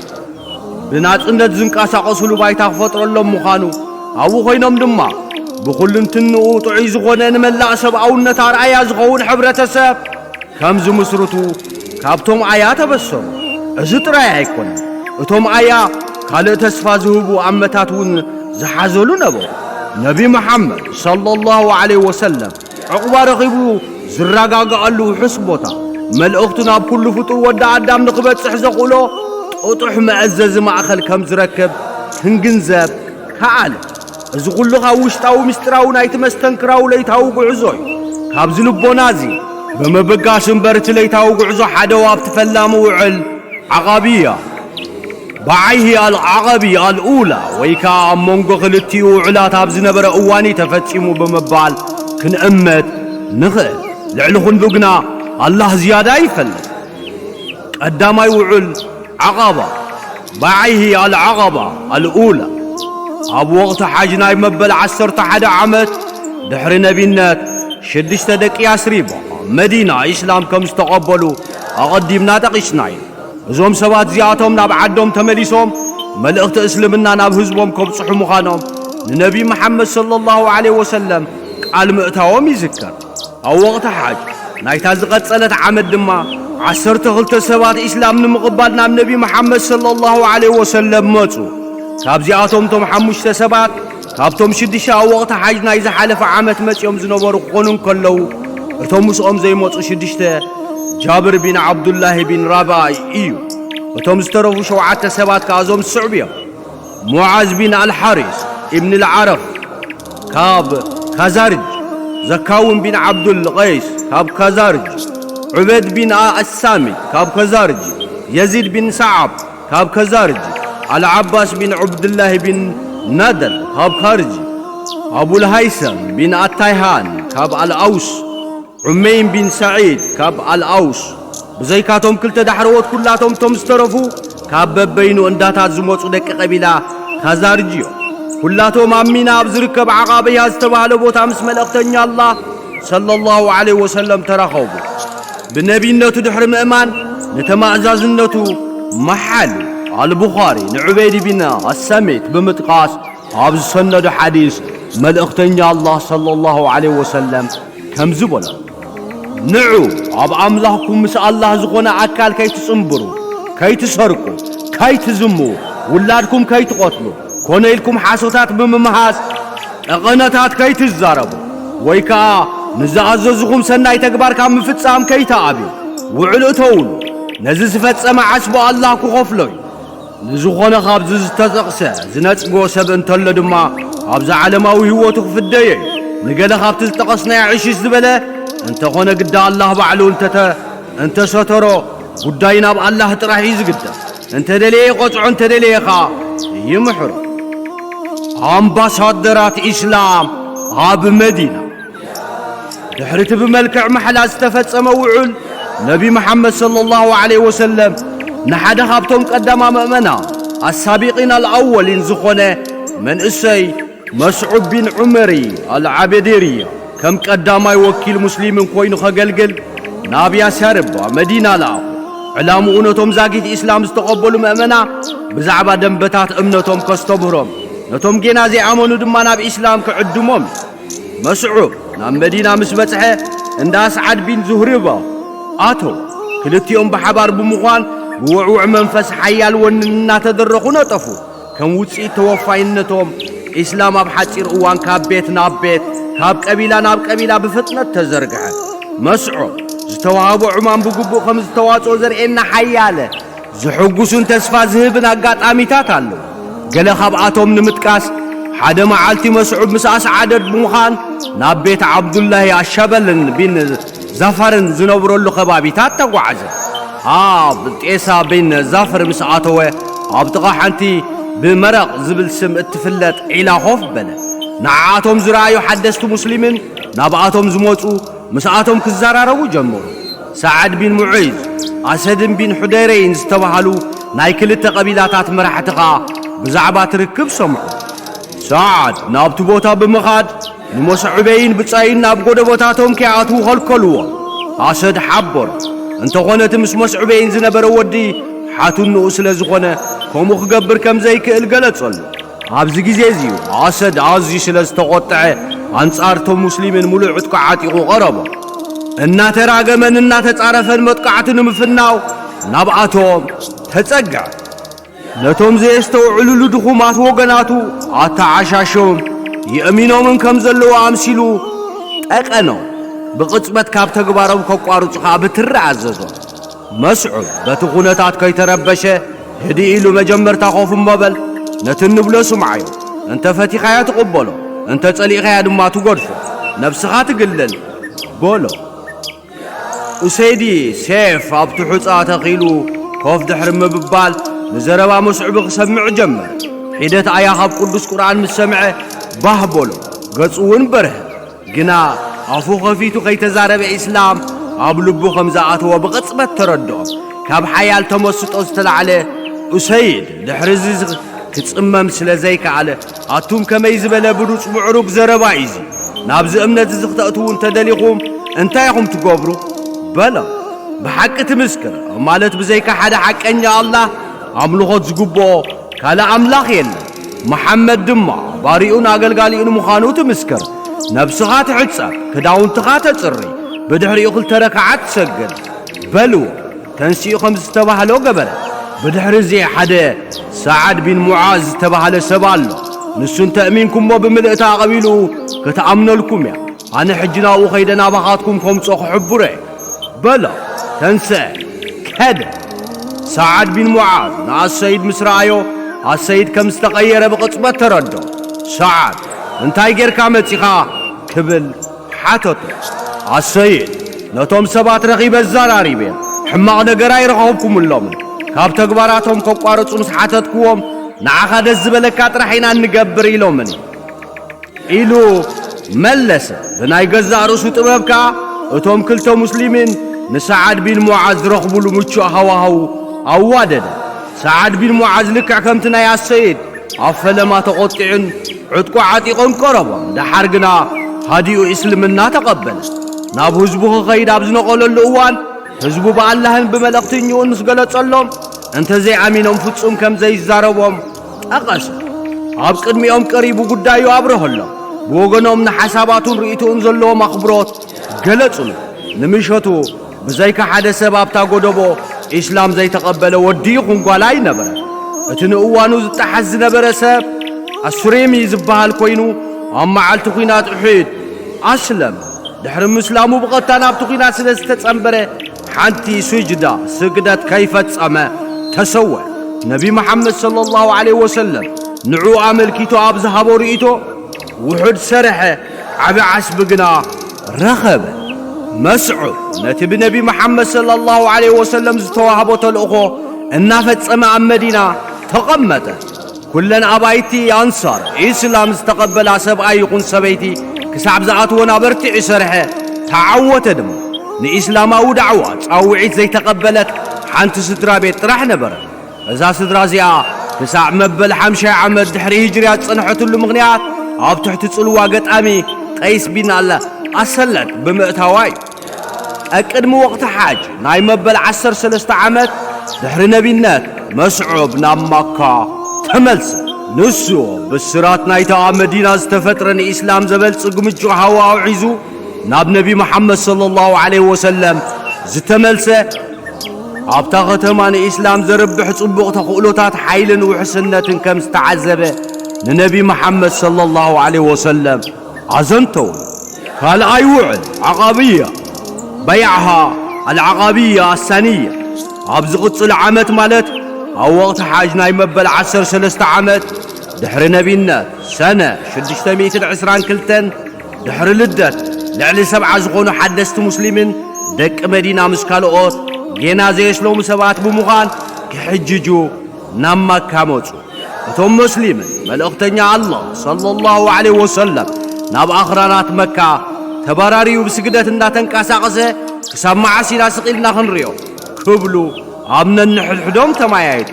ብናጽነት ዝንቀሳቐሱሉ ባይታ ክፈጥረሎም ምዃኑ፣ ኣብኡ ኮይኖም ድማ ብኹልንትንኡ ጥዑይ ዝኾነ ንመላእ ሰብኣውነት ኣርኣያ ዝኸውን ሕብረተሰብ ከም ዝምስርቱ ካብቶም ኣያ ተበሰሩ። እዚ ጥራይ ኣይኮነን፣ እቶም ኣያ ካልእ ተስፋ ዝህቡ ኣመታት እውን ዝሓዘሉ ነበሩ። ነቢ መሓመድ ሰለላሁ ዐለይሂ ወሰለም ዕቑባ ረኺቡ ዝረጋግኣሉ ውሑስ ቦታ፣ መልእኽቱ ናብ ኩሉ ፍጡር ወዲ ኣዳም ንኽበጽሕ ዘኽእሎ ጥጡሕ መእዘዚ ማእከል ከም ዝረክብ ክንግንዘብ ከኣለ። እዚ ኩሉ ካብ ውሽጣዊ ምስጢራዊ ናይቲ መስተንክራዊ ለይታዊ ጉዕዞ እዩ። ካብዚ ልቦና እዚ ብምብጋስ እምበር እቲ ለይታዊ ጉዕዞ ሓደ ኣብቲ ፈላሚ ውዕል ዓቓብያ፣ ባዓይሂ ኣልዓቐቢ ኣልኡላ፣ ወይ ከኣ ኣብ መንጎ ክልቲኡ ውዕላት ኣብ ዝነበረ እዋን እዩ ተፈጺሙ ብምባል ክንእምት ንኽእል። ልዕሊ ኩሉ ግና ኣላህ ዝያዳ ይፈልጥ። ቀዳማይ ውዑል ዓቐባ፣ ባዓይሂ ኣልዓቐባ ኣልኡላ፣ ኣብ ወቕቲ ሓጅ ናይ መበል ዓሰርተ ሓደ ዓመት ድሕሪ ነቢነት፣ ሽዱሽተ ደቂ ያስሪብ መዲና ኢስላም ከም ዝተቐበሉ ኣቐዲምና ጠቒስና ኢና። እዞም ሰባት እዚኣቶም ናብ ዓዶም ተመሊሶም መልእኽቲ እስልምና ናብ ህዝቦም ከብጽሑ ምዃኖም ንነቢ መሓመድ ሰለላሁ ዐለይሂ ወሰለም ቃል ምእታዎም ይዝከር። ኣብ ወቕቲ ሓጅ ናይታ ዝቐጸለት ዓመት ድማ ዓሰርተ ክልተ ሰባት ኢስላም ንምቕባል ናብ ነቢ መሓመድ ሰለላሁ ዐለይሂ ወሰለም መጹ። ካብዚኣቶም እቶም ሓሙሽተ ሰባት ካብቶም ሽዱሽተ ኣብ ወቕቲ ሓጅ ናይ ዝሓለፈ ዓመት መጺኦም ዝነበሩ ክኾኑ እንከለዉ፣ እቶም ምስኦም ዘይመጹ ሽዱሽተ ጃብር ቢን ዓብዱላሂ ቢን ራባይ እዩ። እቶም ዝተረፉ ሸውዓተ ሰባት ከኣ እዞም ዝስዕቡ እዮም። ሙዓዝ ቢን ኣልሓሪስ ኢብን ኣልዓረፍ ካብ ካዛርጅ፣ ዘካውን ቢን ዓብዱል ቀይስ ካብ ካዛርጅ፣ ዑበድ ቢን ኣሳሚት ካብ ካዛርጅ፣ የዚድ ቢን ሰዓብ ካብ ካዛርጅ፣ ኣልዓባስ ቢን ዑብድላሂ ቢን ናደል ካብ ካርጅ፣ ኣቡልሃይሰም ቢን ኣታይሃን ካብ ኣልኣውስ፣ ዑመይም ቢን ሰዒድ ካብ ኣልኣውስ። ብዘይካቶም ክልተ ዳሕረዎት ኩላቶም እቶም ዝተረፉ ካብ በበይኑ እንዳታት ዝመጹ ደቂ ቀቢላ ካዛርጅ እዮም። ኩላቶም ኣብ ሚና ኣብ ዝርከብ ዓቓበያ ዝተባህለ ቦታ ምስ መልእኽተኛ ኣላህ ሰለላሁ ዐለይሂ ወሰለም ተራኸቡ። ብነቢነቱ ድሕሪ ምእማን ንተማእዛዝነቱ መሓሉ። ኣልቡኻሪ ንዑበይድ ቢን ኣሰሜት ብምጥቃስ ኣብ ዝሰነዶ ሓዲስ መልእኽተኛ ኣላህ ሰለላሁ ዐለይሂ ወሰለም ከምዚ በሎ፣ ንዑ ኣብ ኣምላኽኩም ምስ ኣላህ ዝኾነ ኣካል ከይትጽንብሩ፣ ከይትሰርቁ፣ ከይትዝሙ፣ ውላድኩም ከይትቐትሉ፣ ኮነ ኢልኩም ሓሶታት ብምምሃዝ ጠቐነታት ከይትዛረቡ፣ ወይ ከኣ ንዝኣዘዝኹም ሰናይ ተግባር ካብ ምፍጻም ከይትኣብዩ፣ ውዕል እተውሉ፣ ነዚ ዝፈጸመ ዓስቢ ኣላህ ክኸፍሎ እዩ። ንዝኾነ ካብዚ ዝተጠቕሰ ዝነጽጎ ሰብ እንተሎ ድማ፣ ኣብዚ ዓለማዊ ህይወቱ ክፍደዮ እዩ። ንገለ ካብቲ ዝጠቐስናዮ ዕሽሽ ዝበለ እንተኾነ፣ ግዳ ኣላህ ባዕሉ እንተተ-፣ እንተሰተሮ፣ ጉዳይ ናብ ኣላህ ጥራሕ እዩ ዝግደፍ። እንተደለየ ይቐጽዖ፣ እንተደለየ ኸኣ ይምሕሮ። ኣምባሳደራት ኢስላም ኣብ መዲና። ድሕሪ እቲ ብመልክዕ ማሕላ ዝተፈጸመ ውዑል፣ ነቢ መሓመድ ሰለላሁ ዐለይሂ ወሰለም ንሓደ ካብቶም ቀዳማ ምእመና ኣሳቢቂን ኣልኣወሊን ዝኾነ መንእሰይ መስዑብ ቢን ዑመሪ ኣልዓበዴሪ ከም ቀዳማይ ወኪል ሙስሊምን ኮይኑ ከገልግል ናብ ያስያርብ ኣብ መዲና ለኣኹ። ዕላምኡ ነቶም ዛጊት ኢስላም ዝተቐበሉ ምእመና ብዛዕባ ደንበታት እምነቶም ከስተምህሮም፣ ነቶም ጌና ዘይኣመኑ ድማ ናብ ኢስላም ክዕድሞም እዩ። መስዑብ ናብ መዲና ምስ በጽሐ፣ እንዳ ኣስዓድ ቢን ዙህሪባ ኣተው። ክልቲኦም ብሓባር ብምዃን ብውዕውዕ መንፈስ ሓያል ወንን እናተደረኹ ነጠፉ። ከም ውጽኢት ተወፋይነቶም፣ ኢስላም ኣብ ሓጺር እዋን ካብ ቤት ናብ ቤት፣ ካብ ቀቢላ ናብ ቀቢላ ብፍጥነት ተዘርግሐ። መስዑብ ዝተዋህቦ ዕማም ብግቡእ ከም ዝተዋጽኦ ዘርእየና ሓያለ ዘሕጉስን ተስፋ ዝህብን ኣጋጣሚታት ኣለዉ። ገለ ካብኣቶም ንምጥቃስ፣ ሓደ መዓልቲ መስዑብ ምስ ኣስዓደድ ብምዃን ናብ ቤት ዓብዱላሂ ኣሻበልን ቢን ዛፋርን ዝነብረሉ ከባቢታት ተጓዓዘ። ኣብ ጤሳ ቢን ዛፍር ምስ ኣተወ፣ ኣብ ጥቓ ሓንቲ ብመረቕ ዝብል ስም እትፍለጥ ዒላ ኮፍ በለ። ንዓኣቶም ዝረኣዩ ሓደስቲ ሙስሊምን ናብኣቶም ዝመጹ ምስኣቶም ክዘራረቡ ጀመሩ። ሰዓድ ቢን ሙዒዝ፣ ኣሰድን ቢን ሑደይረይን ዝተባህሉ ናይ ክልተ ቀቢላታት መራሕቲ ኸኣ ብዛዕባ እቲ ርክብ ሰምዑ። ሰዓድ ናብቲ ቦታ ብምኻድ ንመስዑበይን ብጻዩን ናብ ጎደቦታቶም ከይኣትዉ ኸልከልዎም። ኣሰድ ሓበሮ። እንተኾነ እቲ ምስ መስዑበይን ዝነበረ ወዲ ሓትንኡ ስለ ዝኾነ ከምኡ ክገብር ከም ዘይክእል ገለጸሉ። ኣብዚ ግዜ እዚ ኣሰድ ኣዝዩ ስለ ዝተቖጥዐ፣ ኣንጻር እቶም ሙስሊምን ምሉእ ዕጥቁ ዓጢቑ ቀረቦ። እናተራገመን እናተጻረፈን መጥቃዕቲ ንምፍናው ናብኣቶም ተጸግዐ። ነቶም ዘየስተውዕልሉ ድኹማት ወገናቱ ኣተዓሻሾም የእሚኖምን ከም ዘለዉ ኣምሲሉ ጠቀኖም። ብቕጽበት ካብ ተግባሮም ከቋርጹ ከኣ ብትሪ ኣዘዞም። መስዑብ በቲ ኩነታት ከይተረበሸ፣ ህድእ ኢሉ፣ መጀመርታ ኮፍ እሞ በል፣ ነቲ እንብሎ ስምዓዮ። እንተ ፈቲኻያ ትቕበሎ፣ እንተ ጸሊእኻያ ድማ ትገድፎ፣ ነብስኻ ትግልል፣ በሎ። ኡሰይዲ ሴፍ ኣብቲ ሑጻ ተኺሉ ኮፍ ድሕሪ ምብባል፣ ንዘረባ መስዑብ ክሰምዕ ጀመረ። ሒደት ኣያ ካብ ቅዱስ ቁርኣን ምስ ሰምዐ፣ ባህ በሎ፣ ገጹ እውን በርሀ። ግና ኣፉ ኸፊቱ ከይተዛረበ ኢስላም ኣብ ልቡ ከም ዝኣተወ ብቕጽበት ተረድኦ። ካብ ሓያል ተመስጦ ዝተላዕለ ኡሰይድ ድሕሪ እዚ ዝ-፣ ክጽመም ስለ ዘይከኣለ፣ ኣቱም ከመይ ዝበለ ብሉጽ ምዕሩግ ዘረባ እዩ እዚ! ናብዚ እምነት እዚ ክተእትዉ እንተ ደሊኹም እንታይ ኢኹም ትገብሩ? በሎም። ብሓቂ ትምስክር፣ ማለት ብዘይካ ሓደ ሓቀኛ ኣላህ ኣምልኾት ዝግብኦ ካልእ ኣምላኽ የለን። መሓመድ ድማ ባሪኡን ኣገልጋሊኡን ምዃኑ ትምስክር። ነብስኻ ትሕጸብ፣ ክዳውንትኻ ተጽሪ፣ ብድሕሪኡ ክልተ ረክዓት ትሰግድ። በልዎ፣ ተንሲኡ ከም ዝተባህሎ ገበረ። ብድሕሪ እዚ ሓደ ሰዓድ ቢን ሙዓዝ ዝተባህለ ሰብ ኣሎ። ንሱ እንተ እሚንኩሞ ብምልእታ ኣቐቢሉ ክትኣምነልኩም እያ። ኣነ ሕጂ ናብኡ ኸይደ ናባኻትኩም ከምጾ ክሕብሮ እየ። በሎ፣ ተንስአ፣ ከደ። ሰዓድ ቢን ሙዓዝ ንኣሰይድ ምስ ረኣዮ፣ ኣሰይድ ከም ዝተቐየረ ብቕጽበት ተረዶ። ሰዓድ፣ እንታይ ጌርካ መጺኻ? ክብል ሓተቶ። ኣሰይድ፣ ነቶም ሰባት ረኺበ ኣዘራሪበ፣ ሕማቕ ነገር ኣይረኸብኩምሎምን። ካብ ተግባራቶም ከቋርጹ ምስ ሓተትክዎም፣ ንዓኻ ደስ ዝበለካ ጥራሕ ኢና እንገብር ኢሎምኒ። ኢሉ መለሰ። ብናይ ገዛእ ርእሱ ጥበብ ከኣ እቶም ክልተ ሙስሊሚን ንሰዓድ ቢን ሙዓዝ ዝረኽቡሉ ምቹእ ሃዋህው ኣዋደደ። ሰዓድ ቢን ሙዓዝ ልክዕ ከምቲ ናይ ኣሰይድ ኣብ ፈለማ ተቖጢዑን ዕጥቁ ዓጢቖን ቀረቦም። ደሓር ግና ሃዲኡ እስልምና ተቐበለ። ናብ ህዝቡ ክኸይድ ኣብ ዝነቐለሉ እዋን ህዝቡ ብኣላህን ብመልእኽተኛኡን ምስ ገለጸሎም፣ እንተዘይኣሚኖም ፍጹም ከም ዘይዛረቦም ጠቐሰ። ኣብ ቅድሚኦም ቀሪቡ ጉዳዩ ኣብረሀሎም። ብወገኖም ንሓሳባቱን ርእይቶኡን ዘለዎም ኣኽብሮት ገለጹሉ። ንምሸቱ ብዘይካ ሓደ ሰብ ኣብታ ጎደቦ ኢስላም ዘይተቐበለ ወዲ ይኹን ጓል ኣይነበረን። እቲ ንእዋኑ ዝጠሓስ ዝነበረ ሰብ ኣሱሬሚ ዝበሃል ኮይኑ፣ ኣብ መዓልቲ ኲናት ኡሑድ ኣስለመ። ድሕሪ ምስላሙ ብቐጥታ ናብቲ ኲናት ስለ ዝተጸንበረ፣ ሓንቲ ሱጅዳ፣ ስግደት፣ ከይፈጸመ ተሰወ። ነቢ መሓመድ ሰለላሁ ዐለይሂ ወሰለም ንዕኡ ኣመልኪቱ ኣብ ዝሃቦ ርእይቶ፣ ውሑድ ሰርሐ፣ ዓቢ ዓስቢ ግና ረኸበ። መስዑብ ነቲ ብነቢ መሓመድ ሰለላሁ ዐለይሂ ወሰለም ዝተዋህቦ ተልእኾ እናፈጸመ ኣብ መዲና ተቐመጠ። ኩለን ኣባይቲ ኣንሳር ኢስላም ዝተቐበላ ሰብኣይ ይኹን ሰበይቲ ክሳብ ዝኣትወን ኣበርቲዑ ሰርሐ፣ ተዓወተ ድማ። ንኢስላማዊ ዳዕዋ ጻውዒት ዘይተቐበለት ሓንቲ ስድራ ቤት ጥራሕ ነበረ። እዛ ስድራ እዚኣ ክሳዕ መበል ሓምሻይ ዓመት ድሕሪ ሂጅርያ ዝጸንሐትሉ ምኽንያት ኣብ ትሕቲ ጽልዋ ገጣሚ ቀይስ ቢን ኣል ኣሰለድ ብምእታዋ እዩ። ቀቅድሚ ወቕቲ ሓጅ ናይ መበል ዓሰርተ ሰለስተ ዓመት ድሕሪ ነቢነት መስዑብ ናብ ማካ ተመልሰ። ንሱ ብስራት ናይታ ኣብ መዲና ዝተፈጥረ ንኢስላም ዘበልጽግ ምቹእ ሃዋህው ሒዙ ናብ ነቢ መሓመድ ሰለላሁ ዐለይሂ ወሰለም ዝተመልሰ፣ ኣብታ ከተማ ንኢስላም ዘርብሕ ጽቡቕ ተኽእሎታት ሓይልን ውሕስነትን ከም ዝተዓዘበ ንነቢ መሓመድ ሰለላሁ ዐለይሂ ወሰለም ኣዘንተወ። ካልኣይ ውዕል ዓቓብያ፣ በይዓሃ ኣልዓቓብያ ኣሳንያ፣ ኣብ ዝቕጽል ዓመት ማለት ኣብ ወቕቲ ሓጅ ናይ መበል ዓሰርተ ሰለስተ ዓመት ድሕሪ ነቢነት ሰነ ሽዱሽተ ሚእትን ዕስራን ክልተን ድሕሪ ልደት ልዕሊ ሰብዓ ዝኾኑ ሓደስቲ ሙስሊምን ደቂ መዲና ምስ ካልኦት ጌና ዘየስለሙ ሰባት ብምዃን ክሕጅጁ ናብ ማካ መጹ። እቶም መስሊምን መልእኽተኛ ኣላህ ሰለላሁ ዐለይሂ ወሰለም ናብ ኣኽራናት መካ ተባራርዩ ብስግደት እንዳተንቀሳቐሰ ክሳብ መዓስ ኢና ስቕ ኢልና ክንሪኦ ክብሉ ኣብ ነንሕድሕዶም ተመያየጡ።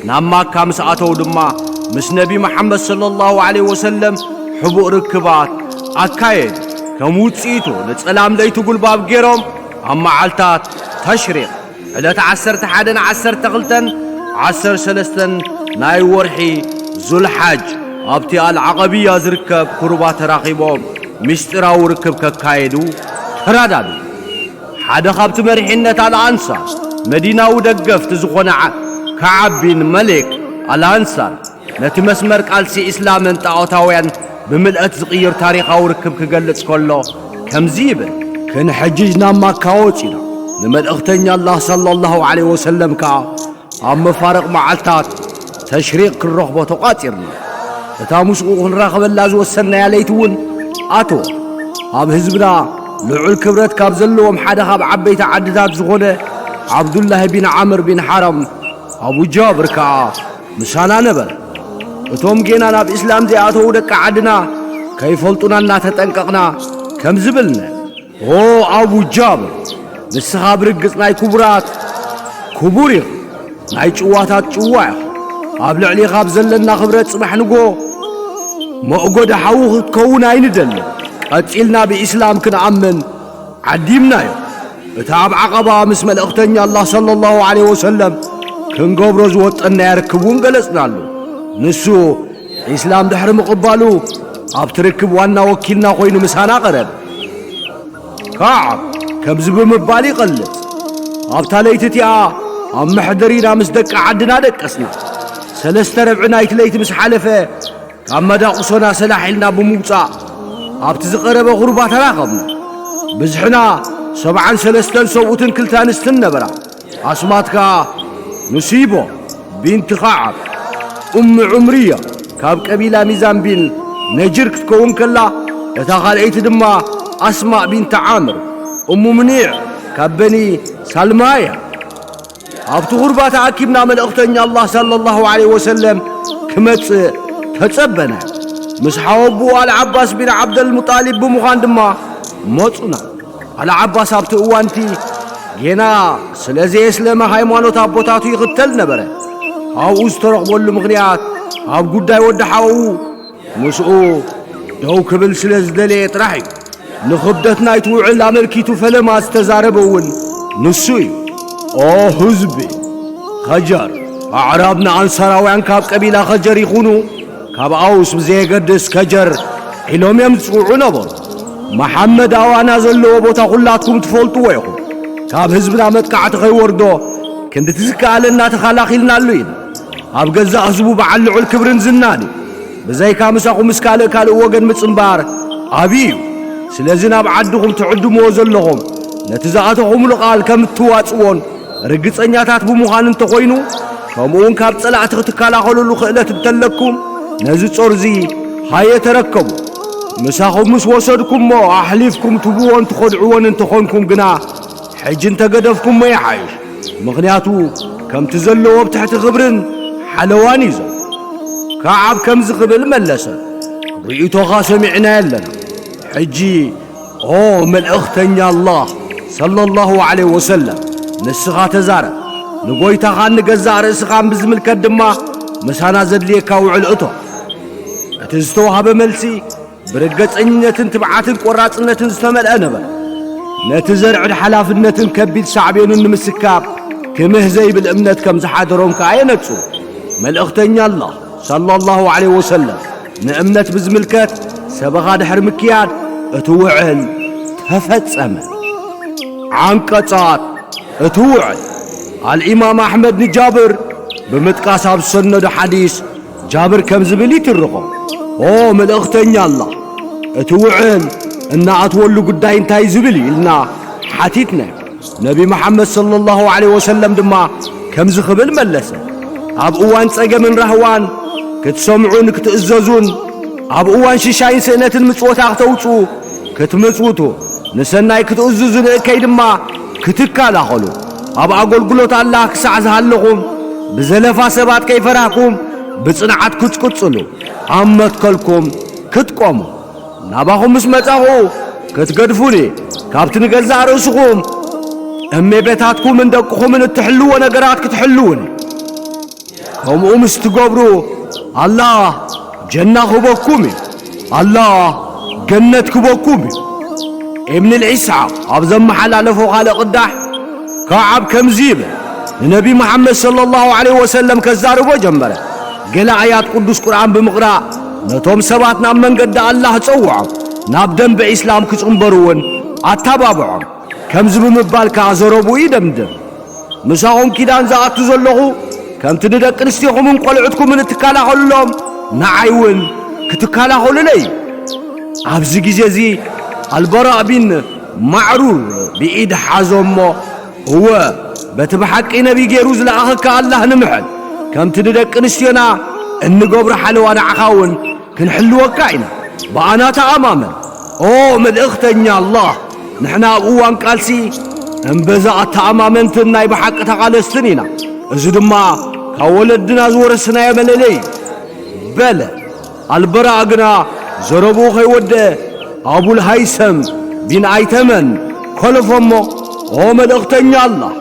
ናብ ማካ ምስ ኣተው ድማ ምስ ነቢ መሓመድ ሰለላሁ ዐለይሂ ወሰለም ሕቡእ ርክባት ኣካየዱ። ከም ውጽኢቱ ንጸላም ለይቲ ጉልባብ ገይሮም ኣብ መዓልታት ተሽሪቕ ዕለት ዓሰርተ ሓደን ዓሰርተ ክልተን ዓሰርተ ሰለስተን ናይ ወርሒ ዙልሓጅ ኣብቲ ኣልዓቐብያ ዝርከብ ኩርባ ተራኺቦም ምስጢራዊ ርክብ ከካየዱ ተራዳዱ። ሓደ ካብቲ መሪሕነት ኣልኣንሳር መዲናዊ ደገፍቲ ዝኾነ ዓ-፣ ከዓብ ቢን መሊክ ኣልኣንሳር ነቲ መስመር ቃልሲ ኢስላምን ጣዖታውያን ብምልአት ዝቕይር ታሪኻዊ ርክብ ክገልጽ ከሎ ከምዚ ይብል። ክንሕጅጅ ናብ ማካ ወጺና፣ ንመልእኽተኛ ኣላህ ሰለላሁ ዐለይሂ ወሰለም ከኣ ኣብ መፋርቕ መዓልታት ተሽሪቕ ክንረኽቦ ተቋጺርና። እታ ምስኡ ክንራኸበላ ዝወሰንናያ ለይቲ እውን ኣተወ። ኣብ ህዝብና ልዑል ክብረት ካብ ዘለዎም ሓደ ካብ ዓበይቲ ዓድታት ዝኾነ ዓብዱላሂ ቢን ዓምር ቢን ሓራም ኣቡ ጃብር ከኣ ምሳና ነበረ። እቶም ጌና ናብ እስላም ዘይኣተዉ ደቂ ዓድና ከይፈልጡና እናተጠንቀቕና ከምዚ በልነ። ኦ ኣቡ ጃብር፣ ንስኻ ብርግጽ ናይ ክቡራት ክቡር ኢኻ፣ ናይ ጭዋታት ጭዋ ኢኻ። ኣብ ልዕሊኻ ኣብ ዘለና ክብረት ጽባሕ ንግሆ መእጎዲ ሓዊ ክትከውን ኣይንደልን። ቀጺልና ብኢስላም ክንኣምን ዓዲምናዮ። እቲ ኣብ ዓቐባ ምስ መልእኽተኛ ኣላህ ሰለላሁ ዐለይሂ ወሰለም ክንገብሮ ዝወጠንናዮ ርክብ እውን ገለጽናሉ። ንሱ ኢስላም ድሕሪ ምቕባሉ ኣብቲ ርክብ ዋና ወኪልና ኮይኑ ምሳና ቀረበ። ከዓብ ከምዚ ብምባል ይቐልጽ። ኣብታ ለይቲ እቲኣ ኣብ መሕደሪና ምስ ደቂ ዓድና ደቀስና። ሰለስተ ረብዒ ናይቲ ለይቲ ምስ ሓለፈ ካብ መዳቑሶና ሰላሕ ኢልና ብምውጻእ ኣብቲ ዝቐረበ ኹርባ ተራኸብና። ብዝሕና ሰብዓን ሰለስተን ሰብኡትን ክልተ ኣንስትን ነበራ። ኣስማት ከኣ ኑሲቦ ቢንት ኸዓብ፣ ኡም ዑምርያ ካብ ቀቢላ ሚዛን ቢን ነጅር ክትከውን ከላ፣ እታ ካልኣይቲ ድማ ኣስማእ ቢንት ዓምር፣ ኡሙ ምኒዕ ካብ በኒ ሳልማያ። ኣብቲ ኹርባ ተኣኪብና መልእኽተኛ ኣላህ ሰለላሁ ዐለይሂ ወሰለም ክመጽእ ተጸበና። ምስ ሓወቦኡ ኣልዓባስ ቢን ዓብደልሙጣሊብ ብምዃን ድማ መጹና። ኣልዓባስ ኣብቲ እዋንቲ ጌና ስለ ዘየስለመ ሃይማኖት ኣቦታቱ ይኽተል ነበረ። ኣብኡ ዝተረኽበሉ ምኽንያት ኣብ ጉዳይ ወዲ ሓወኡ ምስኡ ደው ክብል ስለ ዝደለየ ጥራሕ እዩ። ንኽብደት ናይቲ ውዕል ኣመልኪቱ ፈለማ ዝተዛረበ እውን ንሱ እዩ። ኦ ህዝቢ ኸጀር፣ ኣዕራብ ንኣንሳራውያን ካብ ቀቢላ ኸጀር ይኹኑ ካብ ኣውስ ብዘየገድስ ከጀር ኢሎም እዮም ዝጽውዑ ነበሩ። መሓመድ ኣዋና ዘለዎ ቦታ ኹላትኩም ትፈልጥዎ ኢኹም። ካብ ህዝብና መጥቃዕቲ ከይወርዶ ክንድቲ ዝከኣለና ተኸላኺልናሉ ኢና። ኣብ ገዛእ ህዝቡ በዓል ልዑል ክብርን ዝናን እዩ። ብዘይካ ምሳኹም ምስ ካልእ ካልእ ወገን ምጽንባር ዓብዪ እዩ። ስለዚ ናብ ዓድኹም ትዕድምዎ ዘለኹም ነቲ ዝኣተኹምሉ ቃል ከም እትዋጽዎን ርግጸኛታት ብምዃን እንተኾይኑ፣ ከምኡ እውን ካብ ጸላእቲ ክትከላኸሉሉ ክእለት እንተለኩም፣ ነዚ ጾር እዚ ሃየ ተረከቡ። ምሳኹም ምስ ወሰድኩሞ ኣሕሊፍኩም ትብዎን ትኸድዕዎን እንተኾንኩም ግና፣ ሕጂ እንተገደፍኩሞ ይሓይሽ። ምኽንያቱ ከምቲ ዘለዎ ኣብ ትሕቲ ክብርን ሓለዋን እዩ ዘሎ። ከዓብ ከምዚ ክብል መለሰ፣ ርእይቶኻ ሰሚዕናዮ ኣለና። ሕጂ ኦ መልእኽተኛ ኣላህ ሰለላሁ ዐለይሂ ወሰለም፣ ንስኻ ተዛረብ። ንጎይታኻን ንገዛእ ርእስኻን ብዝምልከት ድማ ምሳና ዘድልየካ ውዕል እቶ። እቲ ዝተዋህበ መልሲ ብርግጸኝነትን ትብዓትን ቆራጽነትን ዝተመልአ ነበረ። ነቲ ዘርዕድ ሓላፍነትን ከቢድ ሳዕቤኑን ንምስካብ ክምህ ዘይብል እምነት ከም ዝሓደሮም ከኣ የነጽሩ። መልእኽተኛ ኣላህ ሰለላሁ ዐለይሂ ወሰለም ንእምነት ብዝምልከት ሰበኻ ድሕሪ ምክያድ እቲ ውዕል ተፈጸመ። ዓንቀጻት እቲ ውዕል ኣልኢማም ኣሕመድ ንጃብር ብምጥቃስ ኣብ ዝሰነዶ ሓዲስ ጃብር ከም ዝብል ይትርኾ፣ ኦ መልእኽተኛ ኣላህ፣ እቲ ውዕል እናኣትወሉ ጉዳይ እንታይ ዝብል እዩ ኢልና ሓቲትናዮ። ነቢ መሓመድ ሰለላሁ ዐለይሂ ወሰለም ድማ ከምዚ ክብል መለሰ፣ ኣብ እዋን ጸገምን ራህዋን ክትሰምዑን ክትእዘዙን፣ ኣብ እዋን ሽሻይን ስእነትን ምጽወታ ክተውጽኡ ክትምጽውቱ፣ ንሰናይ ክትእዝዙ ንእከይ ድማ ክትከላኸሉ፣ ኣብ ኣገልግሎት ኣላህ ክሳዕ ዝሃለኹም ብዘለፋ ሰባት ከይፈራህኩም ብጽንዓት ክትቅጽሉ፣ ኣብ መትከልኩም ክትቆሙ፣ ናባኹም ምስ መጻኹ ክትገድፉኒ፣ ካብቲ ንገዛእ ርእስኹም እሜቤታትኩምን ደቅኹምን እትሕልዎ ነገራት ክትሕልውኒ። ከምኡ ምስ ትገብሩ ኣላህ ጀና ክህበኩም እዩ። ኣላህ ገነት ክህበኩም እዩ። ኢብን ልኢስሓቅ ኣብ ዘመሓላለፎ ካልእ ቅዳሕ ከዓብ ከምዚ ይብል፣ ንነቢ መሓመድ ሰለላሁ ዐለይሂ ወሰለም ከዛርቦ ጀመረ። ገለ ኣያት ቅዱስ ቁርኣን ብምቕራእ ነቶም ሰባት ናብ መንገዲ ኣላህ ጸውዖም፣ ናብ ደንበ ኢስላም ክጽንበሩ እውን ኣተባብዖም። ከምዚ ብምባል ከኣ ዘረብኡ ይደምድም። ምሳኹም ኪዳን ዝኣቱ ዘለኹ፣ ከምቲ ንደቂ ኣንስትዮኹምን ቆልዑትኩምን እትከላኸሉሎም፣ ንዓይ እውን ክትከላኸሉለይ እዩ። ኣብዚ ግዜ እዚ ኣልበራእ ቢን ማዕሩር ብኢድ ሓዞ እሞ፣ እወ፣ በቲ ብሓቂ ነቢ ገይሩ ዝለኣኸካ ኣላህ ንምሐል፣ ከምቲ ንደቂ ኣንስትዮና እንገብሮ ሓለዋ ንዓኻ እውን ክንሕልወካ ኢና። ብኣና ተኣማመን። ኦ መልእኽተኛ ኣላህ፣ ንሕና ኣብ እዋን ቃልሲ እምበዛ ኣተኣማመንትን ናይ ብሓቂ ተቓለስትን ኢና። እዚ ድማ ካብ ወለድና ዝወረስናዮ መለለይ እዩ። በለ። ኣልበራእ ግና ዘረብኡ ከይወደአ፣ ኣቡል ሃይሰም ቢን ኣይተመን ኮለፎ እሞ፣ ኦ መልእኽተኛ ኣላህ፣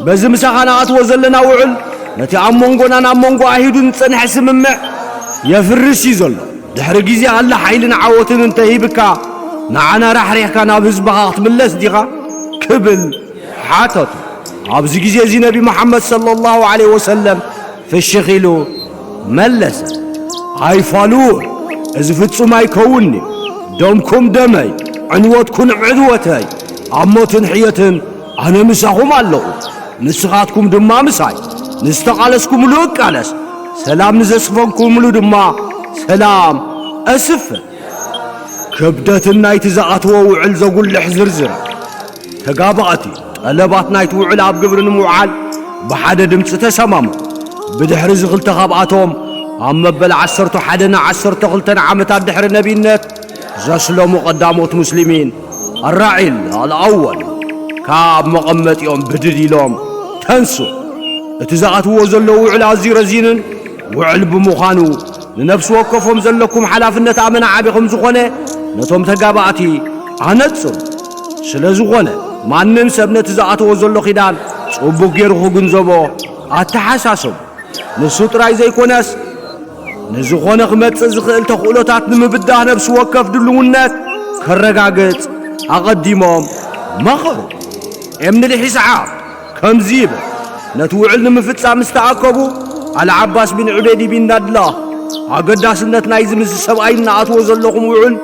በዚ ምሳኻ ንኣትዎ ዘለና ውዕል፣ ነቲ ኣብ መንጎናን ኣብ መንጎ ኣይሁድን ዝጸንሐ ስምምዕ የፍርስ እዩ ዘሎ። ድሕሪ ግዜ ኣላህ ሓይልን ዓወትን እንተሂብካ፣ ንዓና ራሕሪሕካ ናብ ህዝብኻ ክትምለስ ዲኻ? ክብል ሓተቱ። ኣብዚ ግዜ እዚ ነቢ መሓመድ ሰለላሁ ዐለይሂ ወሰለም ፍሽኽ ኢሉ መለሰ፣ ኣይፋልዎ፣ እዚ ፍጹም ኣይከውንን'ዩ። ደምኩም ደመይ፣ ዕንወትኩም ዕንወተይ፣ ኣብ ሞትን ሕየትን ኣነ ምሳኹም ኣለኹ፣ ንስኻትኩም ድማ ምሳይ። ንዝተቓለስኩምሉ እቃለስ፣ ሰላም ንዘስፈንኩምሉ ድማ ሰላም እስፍን። ክብደትን ናይቲ ዝኣተዎ ውዕል ዘጉልሕ ዝርዝር። ተጋባእቲ ጠለባት ናይቲ ውዕል ኣብ ግብሪ ንምውዓል ብሓደ ድምፂ ተሰማሙ። ብድሕሪ እዚ ክልተ ካብኣቶም ኣብ መበል ዓሰርተ ሓደን ዓሰርተ ክልተን ዓመታት ድሕሪ ነቢይነት ዘስለሙ ቀዳሞት ሙስሊሚን ኣራዒል ኣልኣወል ካብ መቐመጢኦም ብድድ ኢሎም ተንሱ። እቲ ዝኣትዎ ዘለዉ ውዕል ኣዝዩ ረዚንን ውዕል ብምዃኑ ንነፍሲ ወከፎም ዘለኩም ሓላፍነት ኣመና ዓቢ ከም ዝኾነ ነቶም ተጋባእቲ ኣነጽሩ። ስለ ዝኾነ ማንም ሰብ ነቲ ዝኣተዎ ዘሎ ኪዳን ጽቡቕ ገይሩ ክግንዘቦ ኣተሓሳሰቡ። ንሱ ጥራይ ዘይኮነስ ንዝኾነ ክመጽእ ዝኽእል ተኽእሎታት ንምብዳህ ነፍሲ ወከፍ ድልውነት ከረጋግጽ ኣቐዲሞም መኸሩ። እብን ልሒስሓቅ ከምዚ ይብል፣ ነቲ ውዕል ንምፍጻም ምስ ተኣከቡ፣ ኣልዓባስ ቢን ዑበይድ ቢን ናድላህ፣ ኣገዳስነት ናይዚ ምስ ሰብኣይ እናኣትዎ ዘለኹም ውዕል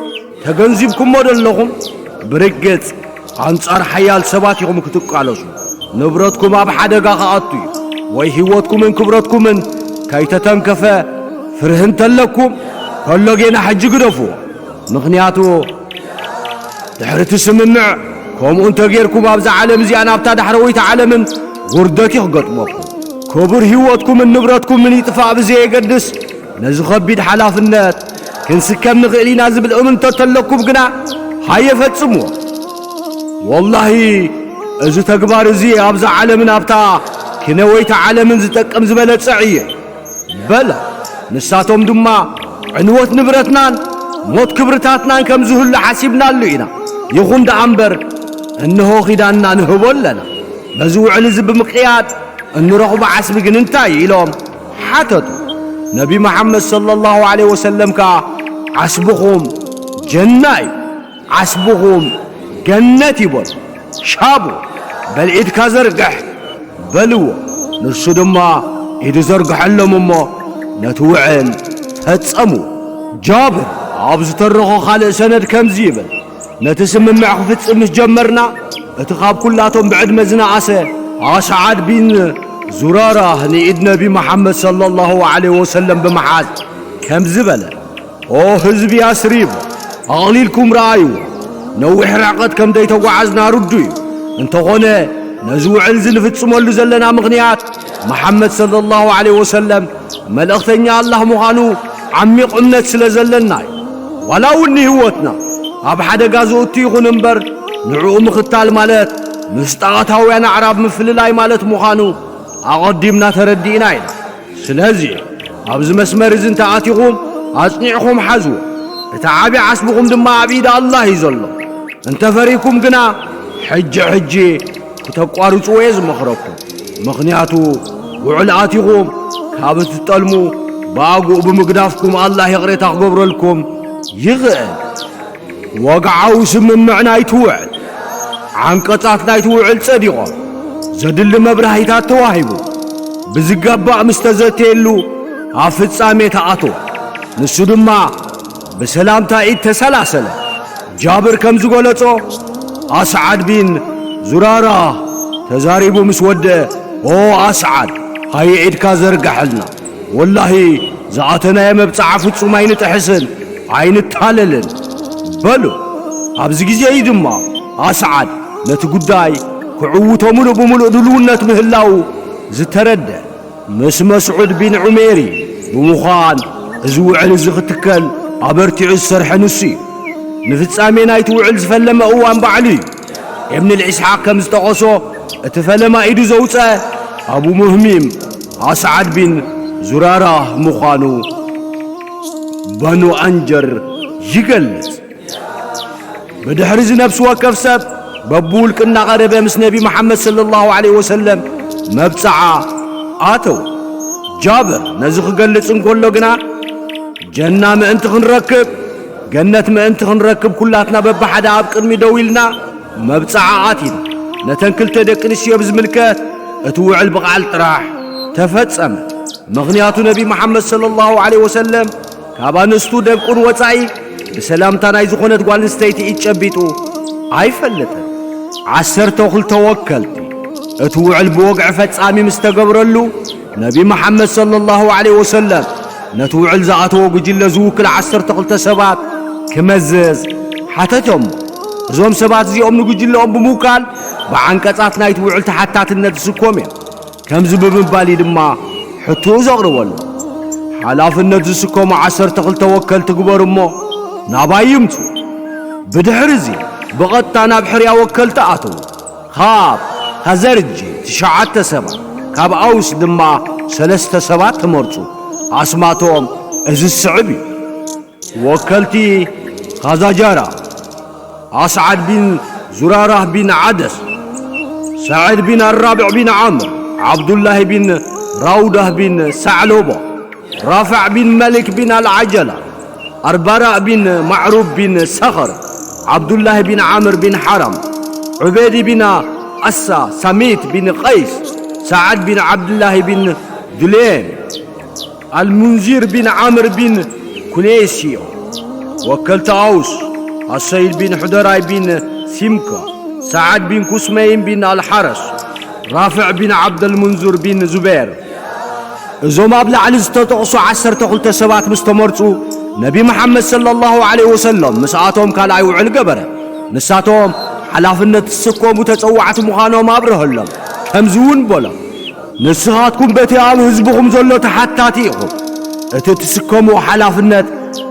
ተገንዚብኩሞ ዶ ኣለኹም? ብርግጽ ኣንጻር ሓያል ሰባት ኢኹም ክትቃለሱ። ንብረትኩም ኣብ ሓደጋ ክኣቱ እዩ። ወይ ህይወትኩምን ክብረትኩምን ከይተተንከፈ ፍርሂ እንተለኩም፣ ከሎ ጌና ሕጂ ግደፍዎ። ምኽንያቱ ድሕሪ እቲ ስምምዕ፣ ከምኡ እንተጌርኩም፣ ኣብዛ ዓለም እዚኣ ናብታ ዳሕረወይቲ ዓለምን ውርደት እዩ ክገጥመኩም። ክቡር ህይወትኩምን ንብረትኩምን ይጥፋእ ብዘየገድስ፣ ነዚ ኸቢድ ሓላፍነት ክንስከም ንኽእል ኢና ዝብል እምንቶ እንተለኩም ግና፣ ሃየ ፈጽምዎ። ወላሂ፣ እዚ ተግባር እዚ ኣብዛ ዓለምን ኣብታ ኪነወይቲ ዓለምን ዝጠቅም ዝበለጸ ዕዮ እዩ። በለ። ንሳቶም ድማ፣ ዕንወት ንብረትናን ሞት ክብርታትናን ከም ዝህሉ ሓሲብናሉ ኢና። ይኹን ደኣ እምበር፣ እንሆ ኺዳንና ንህቦ ኣለና። በዚ ውዕል እዚ ብምቅያድ እንረኽቦ ዓስቢ ግን እንታይ እዩ? ኢሎም ሓተቱ። ነቢ መሓመድ ሰለላሁ ዐለይሂ ወሰለም ከኣ፣ ዓስብኹም ጀና እዩ። ዓስብኹም ገነት ይበሉ። ሻቡ፣ በል ኢድካ ዘርግሕ በልዎ። ንሱ ድማ ኢዱ ዘርግሐሎም እሞ ነቲ ውዕል ፈጸሙ። ጃብር ኣብ ዝተረኾ ካልእ ሰነድ ከምዚ ይብል፣ ነቲ ስምምዕ ክፍጽም ምስ ጀመርና፣ እቲ ካብ ኩላቶም ብዕድመ ዝነኣሰ ኣስዓድ ቢን ዙራራ ንኢድ ነቢ መሓመድ ሰለላሁ ዐለይሂ ወሰለም ብምሓዝ ከምዚ በለ፣ ኦ ህዝቢ ያስሪብ፣ ኣቕሊልኩም ረኣይዎ። ነዊሕ ርሕቀት ከም ዘይተጓዓዝና ርዱእ እዩ። እንተኾነ፣ ነዚ ውዕል እዚ ንፍጽመሉ ዘለና ምኽንያት፣ መሓመድ ሰለላሁ ዐለይሂ ወሰለም መልእኽተኛ ኣላህ ምዃኑ ዓሚቕ እምነት ስለ ዘለና እዩ። ዋላ እውን ንህይወትና ኣብ ሓደጋ ዘእቱ ይኹን እምበር፣ ንዕኡ ምኽታል ማለት ምስ ጣዖታውያን ኣዕራብ ምፍልላይ ማለት ምዃኑ ኣቐዲምና ተረዲእና ኢና። ስለዚ ኣብዚ መስመር እዚ እንተ ኣቲኹም ኣጽኒዕኹም ሓዝዎ። እቲ ዓቢ ዓስብኹም ድማ ኣብ ኢድ ኣላህ እዩ ዘሎ። እንተ ፈሪህኩም ግና ሕጂ ሕጂ ክተቋርጽዎ እየ ዝመኽረኩም። ምኽንያቱ ውዕል ኣቲኹም ካብ እትጠልሙ ብኣግኡ ብምግዳፍኩም ኣላህ ይቕሬታ ክገብረልኩም ይኽእል። ወግዓዊ ስምምዕ ናይቲ ውዕል። ዓንቀጻት ናይቲ ውዕል ጸዲቖም፣ ዘድሊ መብራህይታት ተዋሂቡ፣ ብዝገባእ ምስ ተዘተየሉ ኣብ ፍጻሜ ተኣትወ። ንሱ ድማ ብሰላምታ ኢድ ተሰላሰለ። ጃብር ከም ዝገለጾ፣ ኣስዓድ ቢን ዙራራ ተዛሪቡ ምስ ወደአ፣ ኦ ኣስዓድ፣ ሃየ ኢድካ ዘርግሐልና። ወላሂ፣ ዝኣተናዮ መብጽዓ ፍጹም ኣይንጥሕስን፣ ኣይንታለልን በሉ። ኣብዚ ግዜ እዩ ድማ ኣስዓድ ነቲ ጉዳይ ክዕውቶ ምሉእ ብምሉእ ድልውነት ምህላዉ ዝተረደ። ምስ መስዑድ ቢን ዑሜሪ ብምዃን እዚ ውዕል እዚ ክትከል ኣበርቲዑ ዝሰርሐ ንሱ እዩ። ንፍጻሜ ናይቲ ውዕል ዝፈለመ እዋን ባዕሉ እዩ። እብን ልኢስሓቅ ከም ዝጠቐሶ፣ እቲ ፈለማ ኢዱ ዘውጸ ኣቡ ሙህሚም ኣስዓድ ቢን ዙራራ ምዃኑ በኑ ኣንጀር ይገልጽ። ብድሕሪ እዚ ነፍሲ ወከፍ ሰብ በብውልቂ እናቐረበ ምስ ነቢ መሓመድ ሰለላሁ ዐለይሂ ወሰለም መብጽዓ ኣተው። ጃብር ነዚ ክገልጽ እንከሎ ግና፣ ጀና ምእንቲ ክንረክብ፣ ገነት ምእንቲ ክንረክብ ኩላትና በብሓደ ኣብ ቅድሚ ደው ኢልና መብጽዓ ኣቲና። ነተን ክልተ ደቂ ኣንስትዮ ብዝምልከት እቲ ውዕል ብቓል ጥራሕ ተፈጸመ። ምኽንያቱ ነቢ መሓመድ ሰለላሁ ዐለይሂ ወሰለም ካብ ኣንስቱ ደቁን ወጻኢ ብሰላምታ ናይ ዝኾነት ጓል ኣንስተይቲ ኢድ ጨቢጡ ኣይፈልጥን። ዓሰርተ ክልተ ወከልቲ እቲ ውዕል ብወግዒ ፈጻሚ ምስ ተገብረሉ፣ ነቢ መሓመድ ሰለላሁ ዐለይሂ ወሰለም ነቲ ውዕል ዝኣተዎ ጉጅለ ዝውክል ዓሰርተ ክልተ ሰባት ክመዝዝ ሓተቶም። እዞም ሰባት እዚኦም ንጉጅለኦም ብምውካል ብዓንቀጻት ናይቲ ውዕል ተሓታትነት ዝስኮም እዮም። ከምዚ ብምባል እዩ ድማ ሕቶኡ ዘቕርበሉ። ሓላፍነት ዝስከሙ ዓሰርተ ክልተ ወከልቲ ግበሩ እሞ ናባይ ይምጹ። ብድሕሪ እዚ ብቐጥታ ናብ ሕርያ ወከልቲ ኣተዉ። ካብ ኸዘርጅ ትሽዓተ ሰባት፣ ካብ ኣውስ ድማ ሰለስተ ሰባት ተመርጹ። ኣስማቶም እዚ ዝስዕብ እዩ። ወከልቲ ኻዛጃራ፣ ኣስዓድ ቢን ዙራራህ ቢን ዓደስ፣ ሰዕድ ቢን ኣራብዕ ቢን ዓምር፣ ዓብዱላሂ ቢን ራውዳህ ቢን ሳዕሎቦ፣ ራፍዕ ቢን መሊክ ቢን ኣልዓጀላ፣ ኣርባራእ ቢን ማዕሩብ ቢን ሰኸር፣ ዓብዱላሂ ቢን ዓምር ቢን ሓራም፣ ዑቤዲ ቢን ኣሳ፣ ሳሚት ቢን ቀይስ፣ ሰዓድ ቢን ዓብዱላሂ ቢን ድሌን፣ ኣልሙንዚር ቢን ዓምር ቢን ኩኔስዮ። ወከልቲ ኣውስ፣ ኣሰይድ ቢን ሑደራይ ቢን ሲምካ፣ ሰዓድ ቢን ኩስመይን ቢን ኣልሓረስ፣ ራፍዕ ቢን ዓብደልሙንዙር ቢን ዙቤር። እዞም ኣብ ላዕሊ ዝተጠቕሱ ዓሰርተ ክልተ ሰባት ምስ ተመርጹ፣ ነቢ መሓመድ ሰለላሁ ዐለይሂ ወሰለም ምስኣቶም ካልኣይ ውዕል ገበረ። ንሳቶም ሓላፍነት ዝስከሙ ተጸዋዕቲ ምዃኖም ኣብርሀሎም። ከምዚ እውን በሎም፣ ንስኻትኩም በቲ ኣብ ህዝብኹም ዘሎ ተሓታቲ ኢኹም። እቲ ትስከምዎ ሓላፍነት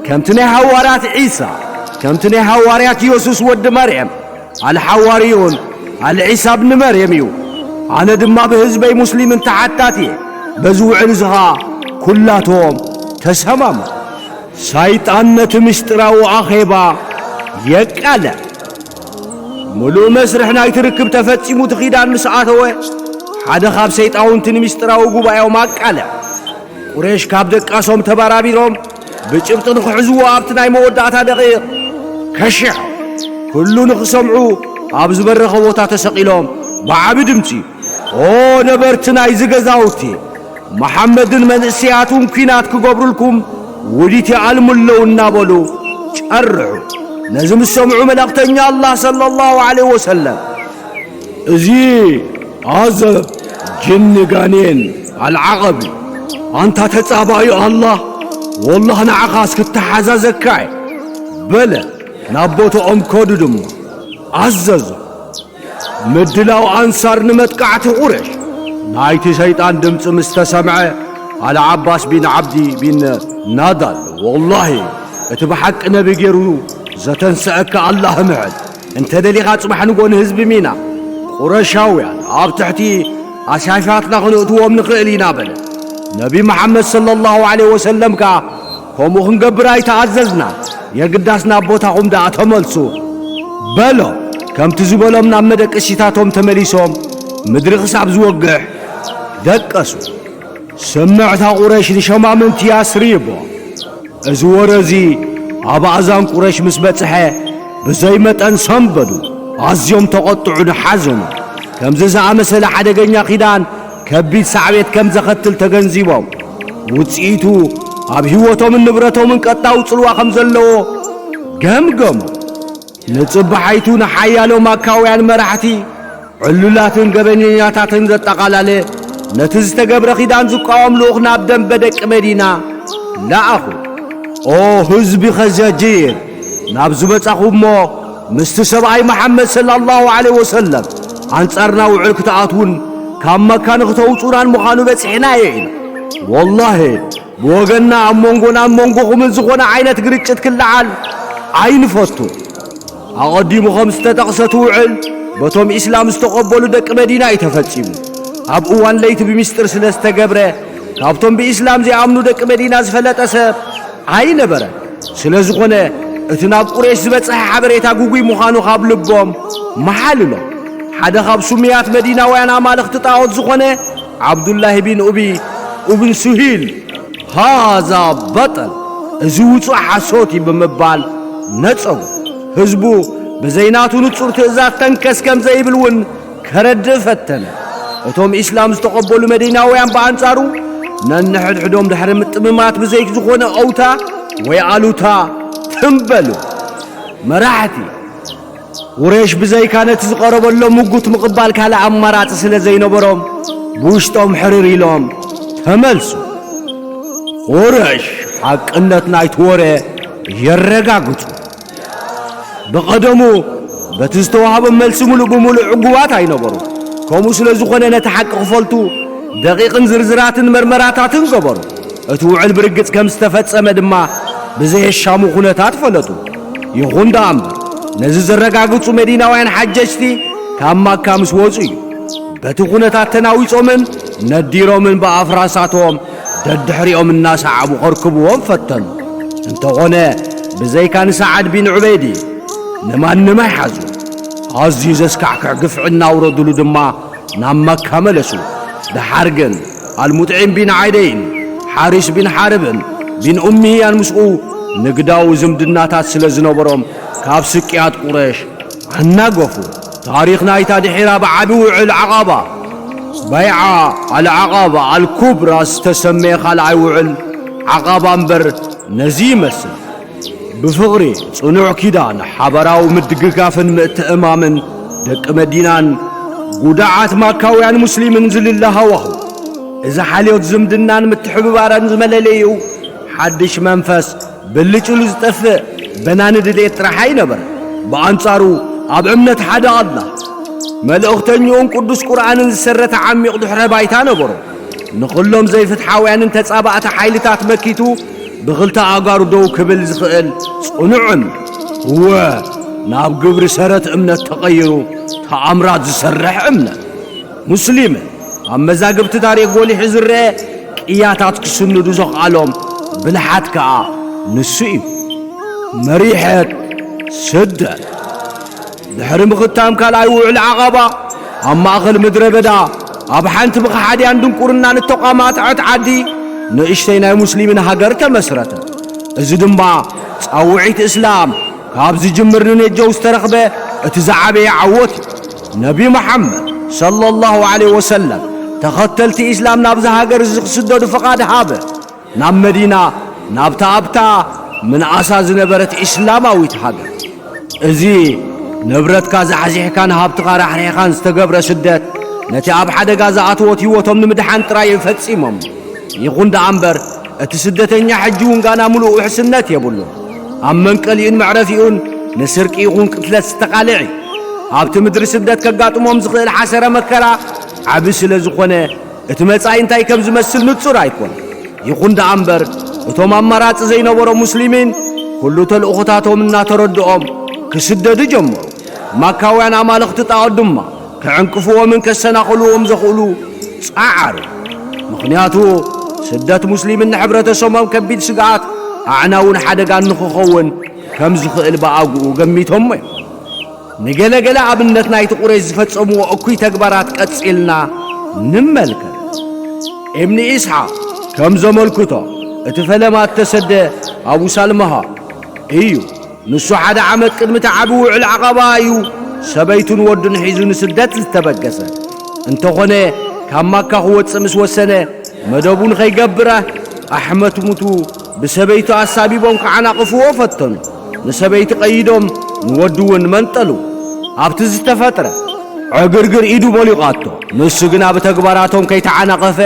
ከምቲ ናይ ሃዋርያት ዒሳ፣ ከምቲ ናይ ሃዋርያት የሱስ ወዲ መርየም፣ ኣልሓዋርዩን ኣልዒሳ ብኒ መርየም እዩ። ኣነ ድማ ብህዝበይ ሙስሊምን ተሓታቲ እየ። በዚ ውዕል እዚ ኸኣ ኩላቶም ተሰማምዑ። ሰይጣን ነቲ ምስጢራዊ ኣኼባ የቃልዕ። ምሉእ መስርሕ ናይቲ ርክብ ተፈጺሙ እቲ ኪዳን ምስ ኣተወ፣ ሓደ ካብ ሰይጣውንቲ ንምስጢራዊ ጉባኤኦም ኣቃልዕ። ቁሬሽ ካብ ደቃሶም ተባራቢሮም ብጭብጢ ንኽሕዝዎ ኣብቲ ናይ መወዳእታ ደቂቕ ከሽሖም። ኩሉ ንኽሰምዑ ኣብ ዝበረኸ ቦታ ተሰቒሎም ብዓቢ ድምጺ፣ "ኦ ነበርቲ ናይዚ ገዛውቲ፣ መሓመድን መንእሰያቱን ኲናት ክገብሩልኩም ውዲት ይኣልሙ ኣለዉ" እናበሉ ጨርሑ። ነዚ ምስ ሰምዑ መልእኽተኛ ኣላህ ሰለላሁ ዐለይሂ ወሰለም፣ "እዚ ዓዘብ ጅኒ ጋኔን ኣልዓቐብ እዩ። ኣንታ ተጻባኢ ኣላህ፣ ወላህ ንዓኻስ ክተሓዛዘካ እየ" በለ። ናብ ቦታኦም ከዱ ድማ ኣዘዞ። ምድላው ኣንሳር ንመጥቃዕቲ ቁሬሽ። ናይቲ ሸይጣን ድምጺ ምስ ተሰምዐ፣ ኣልዓባስ ቢን ዓብዲ ቢን ናዳል፣ "ወላሂ፣ እቲ ብሓቂ ነቢ ገይሩ ዘተንስአካ ኣላህ ምሕል። እንተ ደሊኻ ጽባሕ ንጎ ንህዝቢ ሚና ቁረሻውያን ኣብ ትሕቲ ኣሳይፋትና ክንእትዎም ንኽእል ኢና" በለ። ነቢ መሓመድ ሰለላሁ ዐለይሂ ወሰለም ከኣ፣ "ከምኡ ክንገብር ኣይተኣዘዝናን፣ የግዳስ ናብ ቦታኹም ደኣ ተመልሱ" በሎ። ከምቲ ዝበሎም ናብ መደቀሲታቶም ተመሊሶም ምድሪ ክሳብ ዝወግሕ ደቀሱ። ስምዕታ ቁረይሽ ንሸማምንቲ ያስሪብ። እዚ ወረ እዚ ኣብ ኣእዛን ቁረይሽ ምስ በጽሐ፣ ብዘይ መጠን ሰንበዱ፣ ኣዝዮም ተቖጥዑን ሓዘኑ። ከምዚ ዝኣመሰለ ሓደገኛ ኪዳን ከቢድ ሳዕቤት ከም ዘኸትል ተገንዚቦም፣ ውጽኢቱ ኣብ ህይወቶምን ንብረቶምን ቀጥታዊ ጽልዋ ከም ዘለዎ ገምገሙ። ንጽባሓይቱ ንሓያሎ ማካውያን መራሕቲ፣ ዕሉላትን ገበነኛታትን ዘጠቓላለ፣ ነቲ ዝተገብረ ኪዳን ዝቃወም ልኡኽ ናብ ደንበ ደቂ መዲና ለኣኹ። "ኦ ህዝቢ ኸዘጂር፣ ናብ ዝበጻኹ እሞ ምስቲ ሰብኣይ መሓመድ ሰለላሁ ዐለይሂ ወሰለም ኣንጻርና ውዕል ክትኣትዉን ካብ መካ ንኽተውጹናን ምዃኑ በጺሕናዮ ኢና። ወላሂ፣ ብወገንና ኣብ መንጎናን መንጎኹምን ዝኾነ ዓይነት ግርጭት ክለዓል ኣይንፈቱን። ኣቐዲሙ ከም ዝተጠቕሰ እቲ ውዕል በቶም ኢስላም ዝተቐበሉ ደቂ መዲና እዩ ተፈጺሙ። ኣብ እዋን ለይቲ ብሚስጥር ስለ ዝተገብረ፣ ካብቶም ብኢስላም ዘይኣምኑ ደቂ መዲና ዝፈለጠ ሰብ ኣይነበረን። ስለ ዝኾነ፣ እቲ ናብ ቁሬሽ ዝበጽሐ ሓበሬታ ግጉይ ምዃኑ ካብ ልቦም መሓልሎም። ሓደ ካብ ስሙያት መዲናውያን ኣማልኽቲ ጣዖት ዝኾነ ዓብዱላሂ ቢን ኡቢ ኡብን ሱሂል፣ "ሃዛ በጠል፣ እዚ ውጹእ ሓሶት እዩ" ብምባል ነጸጉ። ህዝቡ ብዘይ ናቱ ንጹር ትእዛዝ ተንከስ ከም ዘይብል እውን ከረድእ ፈተነ። እቶም ኢስላም ዝተቐበሉ መዲናውያን ብኣንጻሩ ነንሕድሕዶም ድሕሪ ምጥምማት ብዘይ ዝኾነ ኦውታ ወይ ኣሉታ ትም በሉ። መራሕቲ ቁሬሽ ብዘይካ ነቲ ዝቐረበሎም ምጉት ምቕባል ካልእ ኣማራጺ ስለ ዘይነበሮም ብውሽጦም ሕርር ኢሎም ተመልሱ። ቁሬሽ ሓቅነት ናይቲ ወረ የረጋግጹ። ብቐደሙ በቲ ዝተዋህቦም መልሲ ምሉእ ብምሉእ ዕጉባት ኣይነበሩ። ከምኡ ስለ ዝኾነ ነቲ ሓቂ ክፈልጡ ደቂቕን ዝርዝራትን መርመራታትን ገበሩ። እቲ ውዕል ብርግጽ ከም ዝተፈጸመ ድማ ብዘየሻሙ ኩነታት ፈለጡ። ይኹን ደኣ እምበር ነዚ ዘረጋግጹ መዲናውያን ሓጀጅቲ ካብ ማካ ምስ ወጹ እዩ። በቲ ኩነታት ተናዊጾምን ነዲሮምን ብኣፍራሳቶም ደድሕሪኦም እናሰዓቡ ከርክብዎም ፈተኑ። እንተኾነ ብዘይካ ንሰዓድ ቢን ዑበይዲ ንማንም ኣይሓዙ። ኣዝዩ ዘስካሕክሕ ግፍዒ እናውረዱሉ ድማ ናብ መካ መለሱ። ደሓር ግን ኣልሙጥዒም ቢን ዓደይን ሓሪስ ቢን ሓርብን ቢን ኡምያን ምስኡ ንግዳዊ ዝምድናታት ስለ ዝነበሮም ካብ ስቅያት ቁረሽ ኣናገፉ። ታሪኽ ናይታ ድሒራ ብዓቢ ውዕል ዓቓባ፣ በይዓ ኣልዓቓባ ኣልኩብራ ዝተሰመየ ካልኣይ ውዕል ዓቓባ እምበር ነዚ ይመስል። ብፍቕሪ፣ ጽኑዕ ኪዳን፣ ሓባራዊ ምድግጋፍን ምትእማምን ደቂ መዲናን ጉዳዓት ማካውያን ሙስሊምን ዝልለ ሃዋሁ። እዚ ሓልዮት ዝምድናን ምትሕብባርን ዝመለለይኡ ሓድሽ መንፈስ ብልጭ ኢሉ ዝጠፍእ በናኒ ድሌት ጥራሕ ኣይነበረ። ብኣንጻሩ ኣብ እምነት ሓደ ኣላህ፣ መልእኽተኛኡን ቅዱስ ቁርኣንን ዝሰረተ ዓሚቕ ድሕረ ባይታ ነበሮ። ንኹሎም ዘይፍትሓውያንን ተጻባእቲ ሓይልታት መኪቱ ብኽልተ ኣእጋሩ ደው ክብል ዝኽእል ጽኑዕን እወ ናብ ግብሪ ሰረት እምነት ተቐይሩ ተኣምራት ዝሰርሕ እምነት። ሙስሊምን ኣብ መዛግብቲ ታሪኽ ጎሊሑ ዝረአ ቅያታት ክስንዱ ዘኽኣሎም ብልሓት ከኣ ንሱ እዩ። መሪሐት ስደት ድሕሪ ምኽታም ካልኣይ ውዕል ዓቓባ ኣብ ማእኸል ምድረ በዳ ኣብ ሓንቲ ብኸሓድያን ድንቁርናን እተቋማትዐት ዓዲ ንእሽተይ ናይ ሙስሊምን ሃገር ተመስረተ። እዚ ድማ ጻውዒት እስላም ካብ ዝጅምር ንነጀው ዝተረኽበ እቲ ዝዓበየ ዓወት እዩ። ነቢ መሓመድ ሰለላሁ ዐለይሂ ወሰለም ተኸተልቲ ኢስላም ናብዛ ሃገር እዚ ክስደዱ ፍቓድ ሃበ። ናብ መዲና ናብታ ኣብታ ምንኣሳ ዝነበረት ኢስላማዊት ሃገር። እዚ ንብረትካ ዛሕዚሕካን ሃብትኻ ራሕሪሕኻን ዝተገብረ ስደት ነቲ ኣብ ሓደጋ ዝኣተወት ህይወቶም ንምድሓን ጥራይ እዩ ፈጺሞም። ይኹን ደኣ እምበር እቲ ስደተኛ ሕጂ እውን ጋና ምሉእ ውሕስነት የብሉን። ኣብ መንቀሊኡን መዕረፊኡን ንስርቂ ይኹን ቅትለት ዝተቓልዕ እዩ። ኣብቲ ምድሪ ስደት ከጋጥሞም ዝኽእል ሓሰረ መከራ ዓቢ ስለ ዝኾነ እቲ መጻኢ እንታይ ከም ዝመስል ንጹር ኣይኮነን። ይኹን ደኣ እምበር እቶም ኣማራጺ ዘይነበሮም ሙስሊሚን ኩሉ ተልእኾታቶም እናተረድኦም ክስደዱ ጀመሩ። ማካውያን ኣማልኽቲ ጣዖት ድማ ክዕንቅፍዎምን ከሰናኽልዎም ዘኽእሉ ጸዓሩ። ምኽንያቱ ስደት ሙስሊምን ንሕብረተሰቦም ከቢድ ስግኣት ኣዕናውን ሓደጋን ንኽኸውን ከም ዝኽእል ብኣግኡ ገሚቶሞ እዮም። ንገለ ገለ ኣብነት ናይቲ ቁረይሽ ዝፈጸምዎ እኩይ ተግባራት ቀጺልና ንመልከት። እብኒ ኢስሓቅ ከም ዘመልክቶ እቲ ፈለማ እተሰደ ኣቡ ሳልመሃ እዩ። ንሱ ሓደ ዓመት ቅድሚ እቲ ዓቢ ውዕል ዓቐባ እዩ ሰበይቱን ወዱን ሒዙ ንስደት ዝተበገሰ። እንተኾነ ካብ ማካ ክወጽእ ምስ ወሰነ መደቡ ንኸይገብረ ኣሕመት ሙቱ ብሰበይቱ ኣሳቢቦም ክዓናቕፍዎ ፈተኑ። ንሰበይቲ ቀይዶም ንወዱ እውን መንጠሉ። ኣብቲ ዝተፈጥረ ዕግርግር ኢዱ ቦሊቓቶ። ንሱ ግና ብተግባራቶም ከይተዓናቐፈ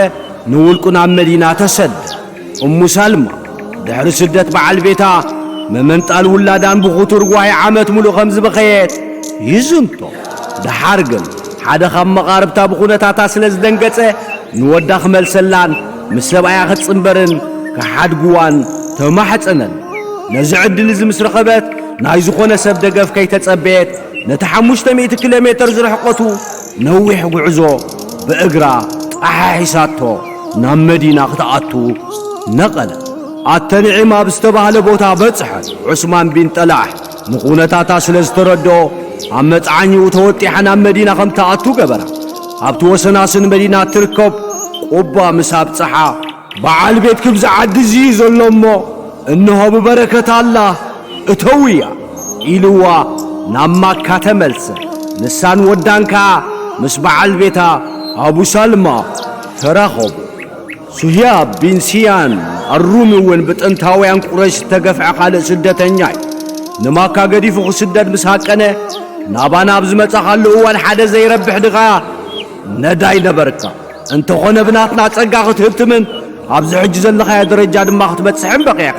ንውልቁ ናብ መዲና ተሰደ። እሙ ሳልማ ድሕሪ ስደት በዓል ቤታ ምምንጣል ውላዳን ብኽቱር ጓሂ ዓመት ሙሉእ ከም ዝበኸየት ይዝንቶ። ደሓር ግን ሓደ ካብ መቓርብታ ብኹነታታ ስለ ዝደንገጸ ንወዳ ክመልሰላን ምስ ሰብኣያ ክትጽንበርን ክሓድግዋን ተማሕጸነን። ነዚ ዕድል እዚ ምስ ረኸበት ናይ ዝኾነ ሰብ ደገፍ ከይተጸበየት ነቲ ሓሙሽተ ሚእቲ ኪሎ ሜተር ዝርሕቀቱ ነዊሕ ጉዕዞ ብእግራ ጠሓሒሳቶ ናብ መዲና ክትኣቱ ነቐለት። ኣተንዒም ኣብ ዝተባህለ ቦታ በጽሐት። ዑስማን ቢን ጠላሕ ንኹነታታ ስለ ዝተረድኦ ኣብ መጽዓኛኡ ተወጢሓ ናብ መዲና ከም ትኣቱ ገበራ። ኣብቲ ወሰናስን መዲና እትርከብ ቁባ ምስ ኣብጽሓ በዓል ቤትኪ ኣብዚ ዓዲ እዚ እዩ ዘሎ እሞ እንሆ ብበረከት ኣላህ እተውያ ኢልዋ ናብ ማካ ተመልሰ። ንሳን ወዳን ከኣ ምስ በዓል ቤታ ኣቡ ሳልማ ተራኸቡ። ሱህያብ ቢን ሲያን ኣሩሚ እውን ብጥንታውያን ቁረይሽ ዝተገፍዐ ካልእ ስደተኛ እዩ። ንማካ ገዲፉ ክስደድ ምስ ሃቀነ፣ ናባና ኣብ ዝመጻኻሉ እዋን ሓደ ዘይረብሕ ድኻ ነዳይ ነበርካ። እንተኾነ ብናትና ጸጋ ክትህብትምን ኣብዚ ሕጂ ዘለኻዮ ደረጃ ድማ ክትበጽሕን በቒዕካ።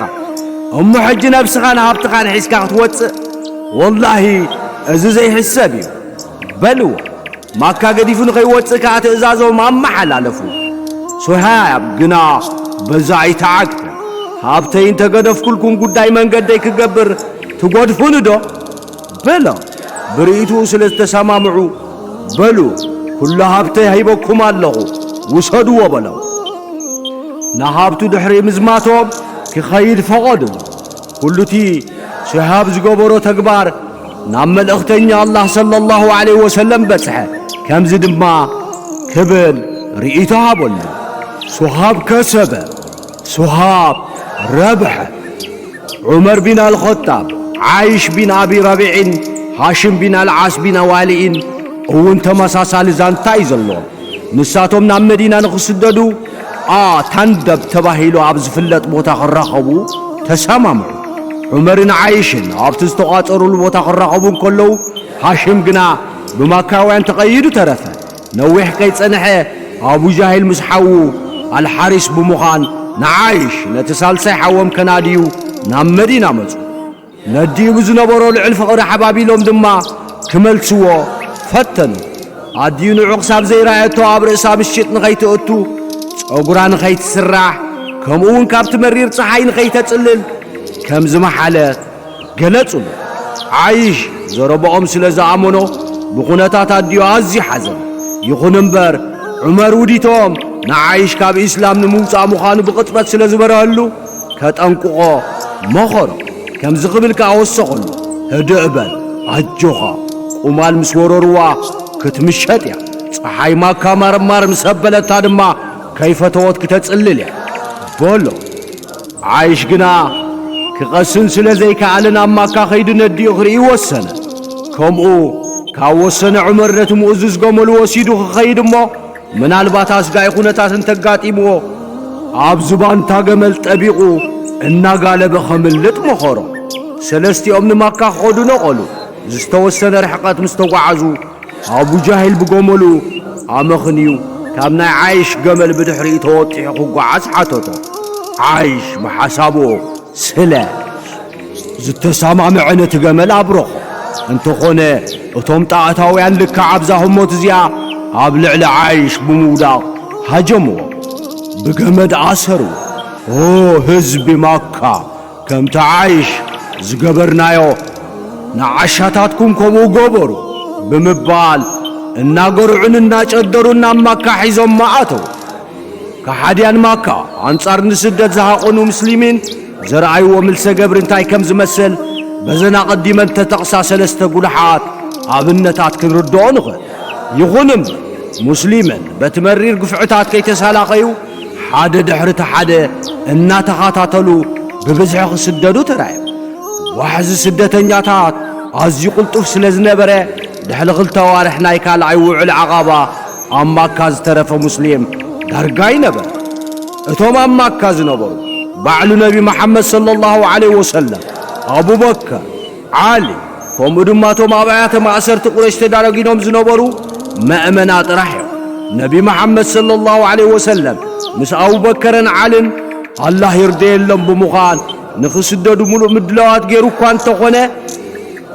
እሞ ሕጂ ነብስኻን ሃብትኻን ሒዝካ ክትወጽእ፣ ወላሂ እዚ ዘይሕሰብ እዩ በልዎ። ማካ ገዲፉ ንኸይወጽእ ከኣ ትእዛዞም ኣመሓላለፉ። ሱሃብ ግና በዛ ኣይተዓግተን። ሃብተይ እንተገደፍኩልኩም ጉዳይ መንገደይ ክገብር ትጎድፉኒ ዶ? በሎም። ብርእይትኡ ስለ ዝተሰማምዑ፣ በሉ፣ ኩሉ ሃብተይ ሂበኩም ኣለኹ፣ ውሰድዎ በሎም። ንሃብቱ ድሕሪ ምዝማቶም ክኸይድ ፈቐዱሉ። ኩሉቲ ሽሃብ ዝገበሮ ተግባር ናብ መልእኽተኛ ኣላህ ሰለላሁ ዐለይሂ ወሰለም በጽሐ። ከምዚ ድማ ክብል ርእይቶ ሃበሉ። ሱሃብ ከሰበ፣ ሱሃብ ረብሐ። ዑመር ቢን ኣልኸጣብ፣ ዓይሽ ቢን ኣቢ ረቢዕን ሃሽም ቢን ኣልዓስ ቢን ኣዋሊኢን እውን ተመሳሳሊ ዛንታ እዩ ዘለዎም። ንሳቶም ናብ መዲና ንኽስደዱ፣ ኣ፣ ታንደብ ተባሂሉ ኣብ ዝፍለጥ ቦታ ክራኸቡ ተሰማምዑ። ዑመርን ዓይሽን ኣብቲ ዝተቋጸሩሉ ቦታ ክራኸቡ እንከለዉ፣ ሃሽም ግና ብማካውያን ተቐይዱ ተረፈ። ነዊሕ ከይጸንሐ፣ ኣቡ ጃሂል ምስ ሓዉ ኣልሓሪስ ብምዃን፣ ንዓይሽ ነቲ ሳልሳይ ሓዎም ከናድዩ ናብ መዲና መጹ። ነዲኡ ብዝነበሮ ልዑል ፍቕሪ ሓባቢሎም ድማ ክመልስዎ ፈተኑ። ኣዲኡ ንዑ ክሳብ ዘይረኣየቶ ኣብ ርእሳ ምሽጥ ንኸይትእቱ፣ ጸጉራ ንኸይትስራሕ፣ ከምኡ እውን ካብቲ መሪር ጸሓይ ንኸይተጽልል ከም ዝመሓለት ገለጹሉ። ዓይሽ ዘረባኦም ስለ ዝኣመኖ ብኹነታት ኣዲኡ ኣዝዩ ሓዘነ። ይኹን እምበር ዑመር ውዲቶም ንዓይሽ ካብ ኢስላም ንምውጻእ ምዃኑ ብቕጽበት ስለ ዝበረሀሉ፣ ከጠንቅቖ መኸሮ። ከምዚ ክብል ከኣ ወሰኸሉ፣ "ህድእ በል፣ ኣጆኻ፣ ቁማል ምስ ወረርዋ ክትምሸጥ እያ። ጸሓይ ማካ ማርማር ምስ ኣበለታ ድማ ከይፈተወት ክተጽልል እያ" በሎ። ዓይሽ ግና ክቐስን ስለ ዘይከኣለ ናብ ማካ ከይዱ ነዲኡ ክርኢ ወሰነ። ከምኡ ካብ ወሰነ ዑመር ነቲ ምእዙዝ ገመሉ ወሲዱ ክኸይድ እሞ ምናልባት ኣስጋኢ ኩነታት እንተጋጢምዎ፣ ኣብ ዝባንታ ገመል ጠቢቑ እናጋለበ ኸምልጥ መኸሮ። ሰለስቲኦም ንማካ ክኸዱ ነቐሉ። ዝተወሰነ ርሕቀት ምስ ተጓዓዙ፣ ኣቡ ጃሂል ብገመሉ ኣመኽንዩ ካብ ናይ ዓይሽ ገመል ብድሕሪኡ ተወጢሑ ክጓዓዝ ሓተቶ። ዓይሽ ብሓሳቡ ስለ ዝተሰማምዐ ነቲ ገመል ኣብረኾ። እንተኾነ፣ እቶም ጣዖታውያን ልክዕ ኣብዛ ህሞት እዚኣ ኣብ ልዕሊ ዓይሽ ብምውዳቕ ሃጀምዎ። ብገመድ ኣሰርዎ። "ኦ ህዝቢ ማካ፣ ከምቲ ዓይሽ ዝገበርናዮ ንዓሻታትኩም ከምኡ ገበሩ" ብምባል እናገርዑን እናጨደሩን ናብ ማካ ሒዞም ኣተዉ። ከሓድያን ማካ ኣንጻር ንስደት ዝሃቐኑ ሙስሊሚን ዘርኣይዎ ምልሰ ገብሪ እንታይ ከም ዝመስል በዘን ኣቐዲመን ተጠቕሳ ሰለስተ ጉልሓት ኣብነታት ክንርድኦ ንኽእል። ይኹን እምበር፣ ሙስሊምን በቲ መሪር ግፍዕታት ከይተሳላኸዩ ሓደ ድሕሪ እቲ ሓደ እናተኻታተሉ ብብዝሒ ክስደዱ ተራእዮም። ዋሕዚ ስደተኛታት ኣዝዩ ቅልጡፍ ስለ ዝነበረ፣ ድሕሪ ክልተ ኣዋርሕ ናይ ካልኣይ ውዑል ዓቓባ ኣብ ማካ ዝተረፈ ሙስሊም ዳርጋ ኣይነበረ። እቶም ኣብ ማካ ዝነበሩ፣ ባዕሉ ነቢ መሓመድ ሰለላሁ ዐለይሂ ወሰለም፣ ኣቡበከር፣ ዓሊ፣ ከምኡ ድማ እቶም ኣብ ኣብያተ ማእሰርቲ ቁረይሽ ተዳረጊኖም ዝነበሩ መእመና ጥራሕ እዮም። ነቢ መሓመድ ሰለላሁ ዐለይሂ ወሰለም ምስ ኣቡበከርን ዓልን ኣላህ ይርደየሎም ብምዃን ንኽስደዱ ምሉእ ምድላዋት ገይሩ እኳ እንተኾነ፣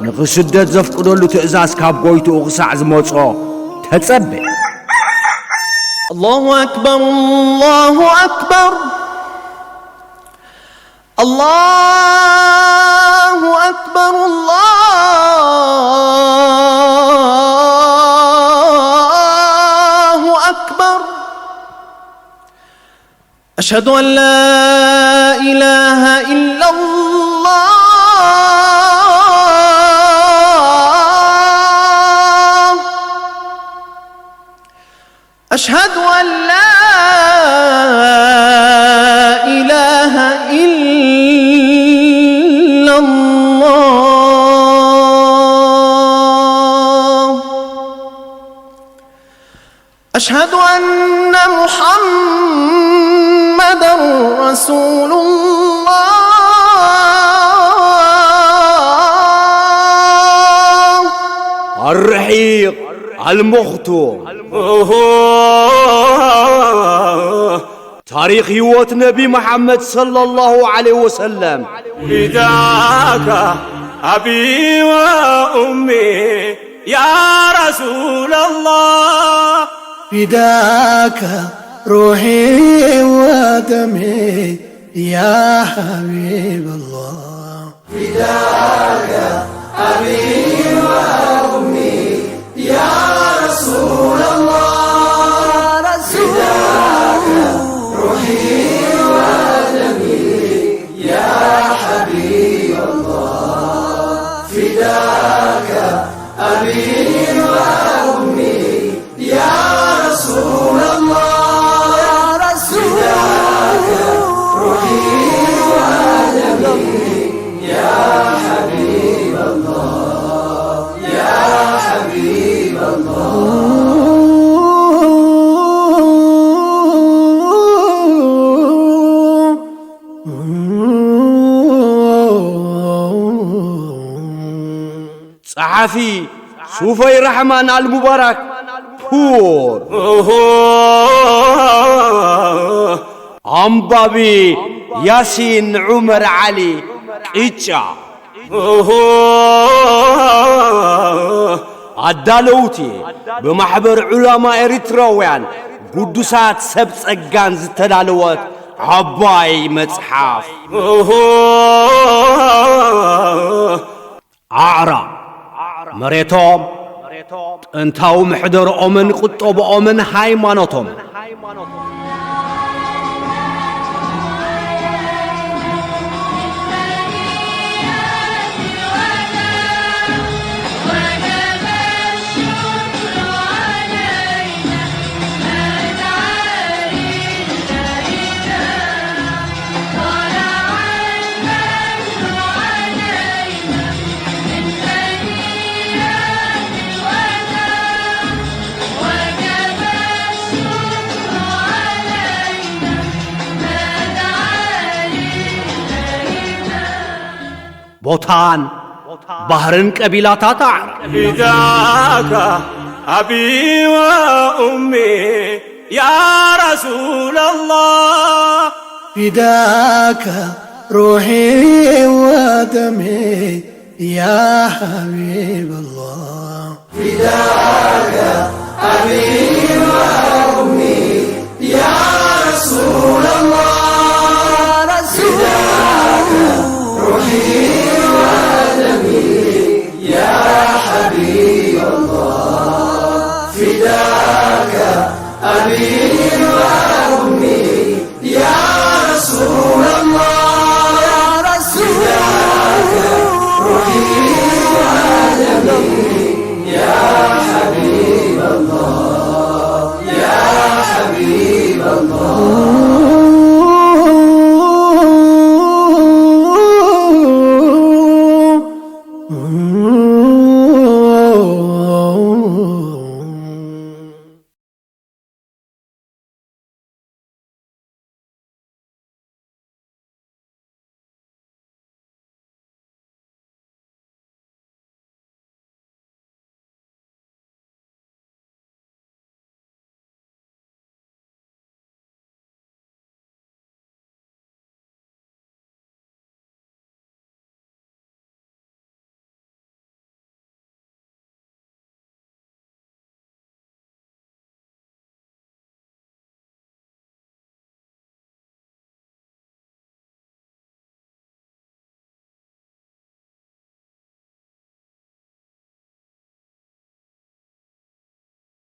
ንኽስደት ዘፍቅደሉ ትእዛዝ ካብ ጎይትኡ ክሳዕ ዝመጾ ተጸበ። الله أكبر، الله أكبر، الله أكبر، الله أكبر. أشهد أن لا إله إلا الله. أشهد أن لا إله إلا الله. أشهد أن محمدا رسول الله. الرحيق المختوم. ታሪኽ ህይወት ነቢ መሓመድ ሰለላሁ ዐለይሂ ወሰለም። فداك أبي وأمي يا رسول الله. فداك روحي ودمي يا حبيب الله. فداك أبي وأمي يا رسول الله. فداك روحي ودمي يا حبيب الله. فداك أبي وأمي يا رسول الله. يا رسول الله. روحي ودمي يا حبيب الله، يا حبيب الله. ጸሓፊ ሱፈይ ራሕማን ኣልሙባራክ ፑር። ኣንባቢ ያሲን ዑመር ዓሊ ቅጫ። ኣዳለውቲ ብማሕበር ዑላማ ኤሪትራውያን ግዱሳት ሰብ ጸጋን ዝተዳለወት ዓባይ መጽሓፍ። ኣዕራብ መሬቶም፣ ጥንታዊ መሕደርኦምን ቁጠብኦምን ሃይማኖቶምን። ቦታን ባህርን ቀቢላታት ኣዕራብ። فداك أبي وأمي يا رسول الله. فداك روحي ودمي يا حبيب الله. فداك أبي وأمي يا رسول الله. يا رسول الله. فداك روحي ودمي يا حبيب الله. فداك أبي وأمي يا رسول الله. يا رسول الله. روحي ودمي يا حبيب الله، يا حبيب الله.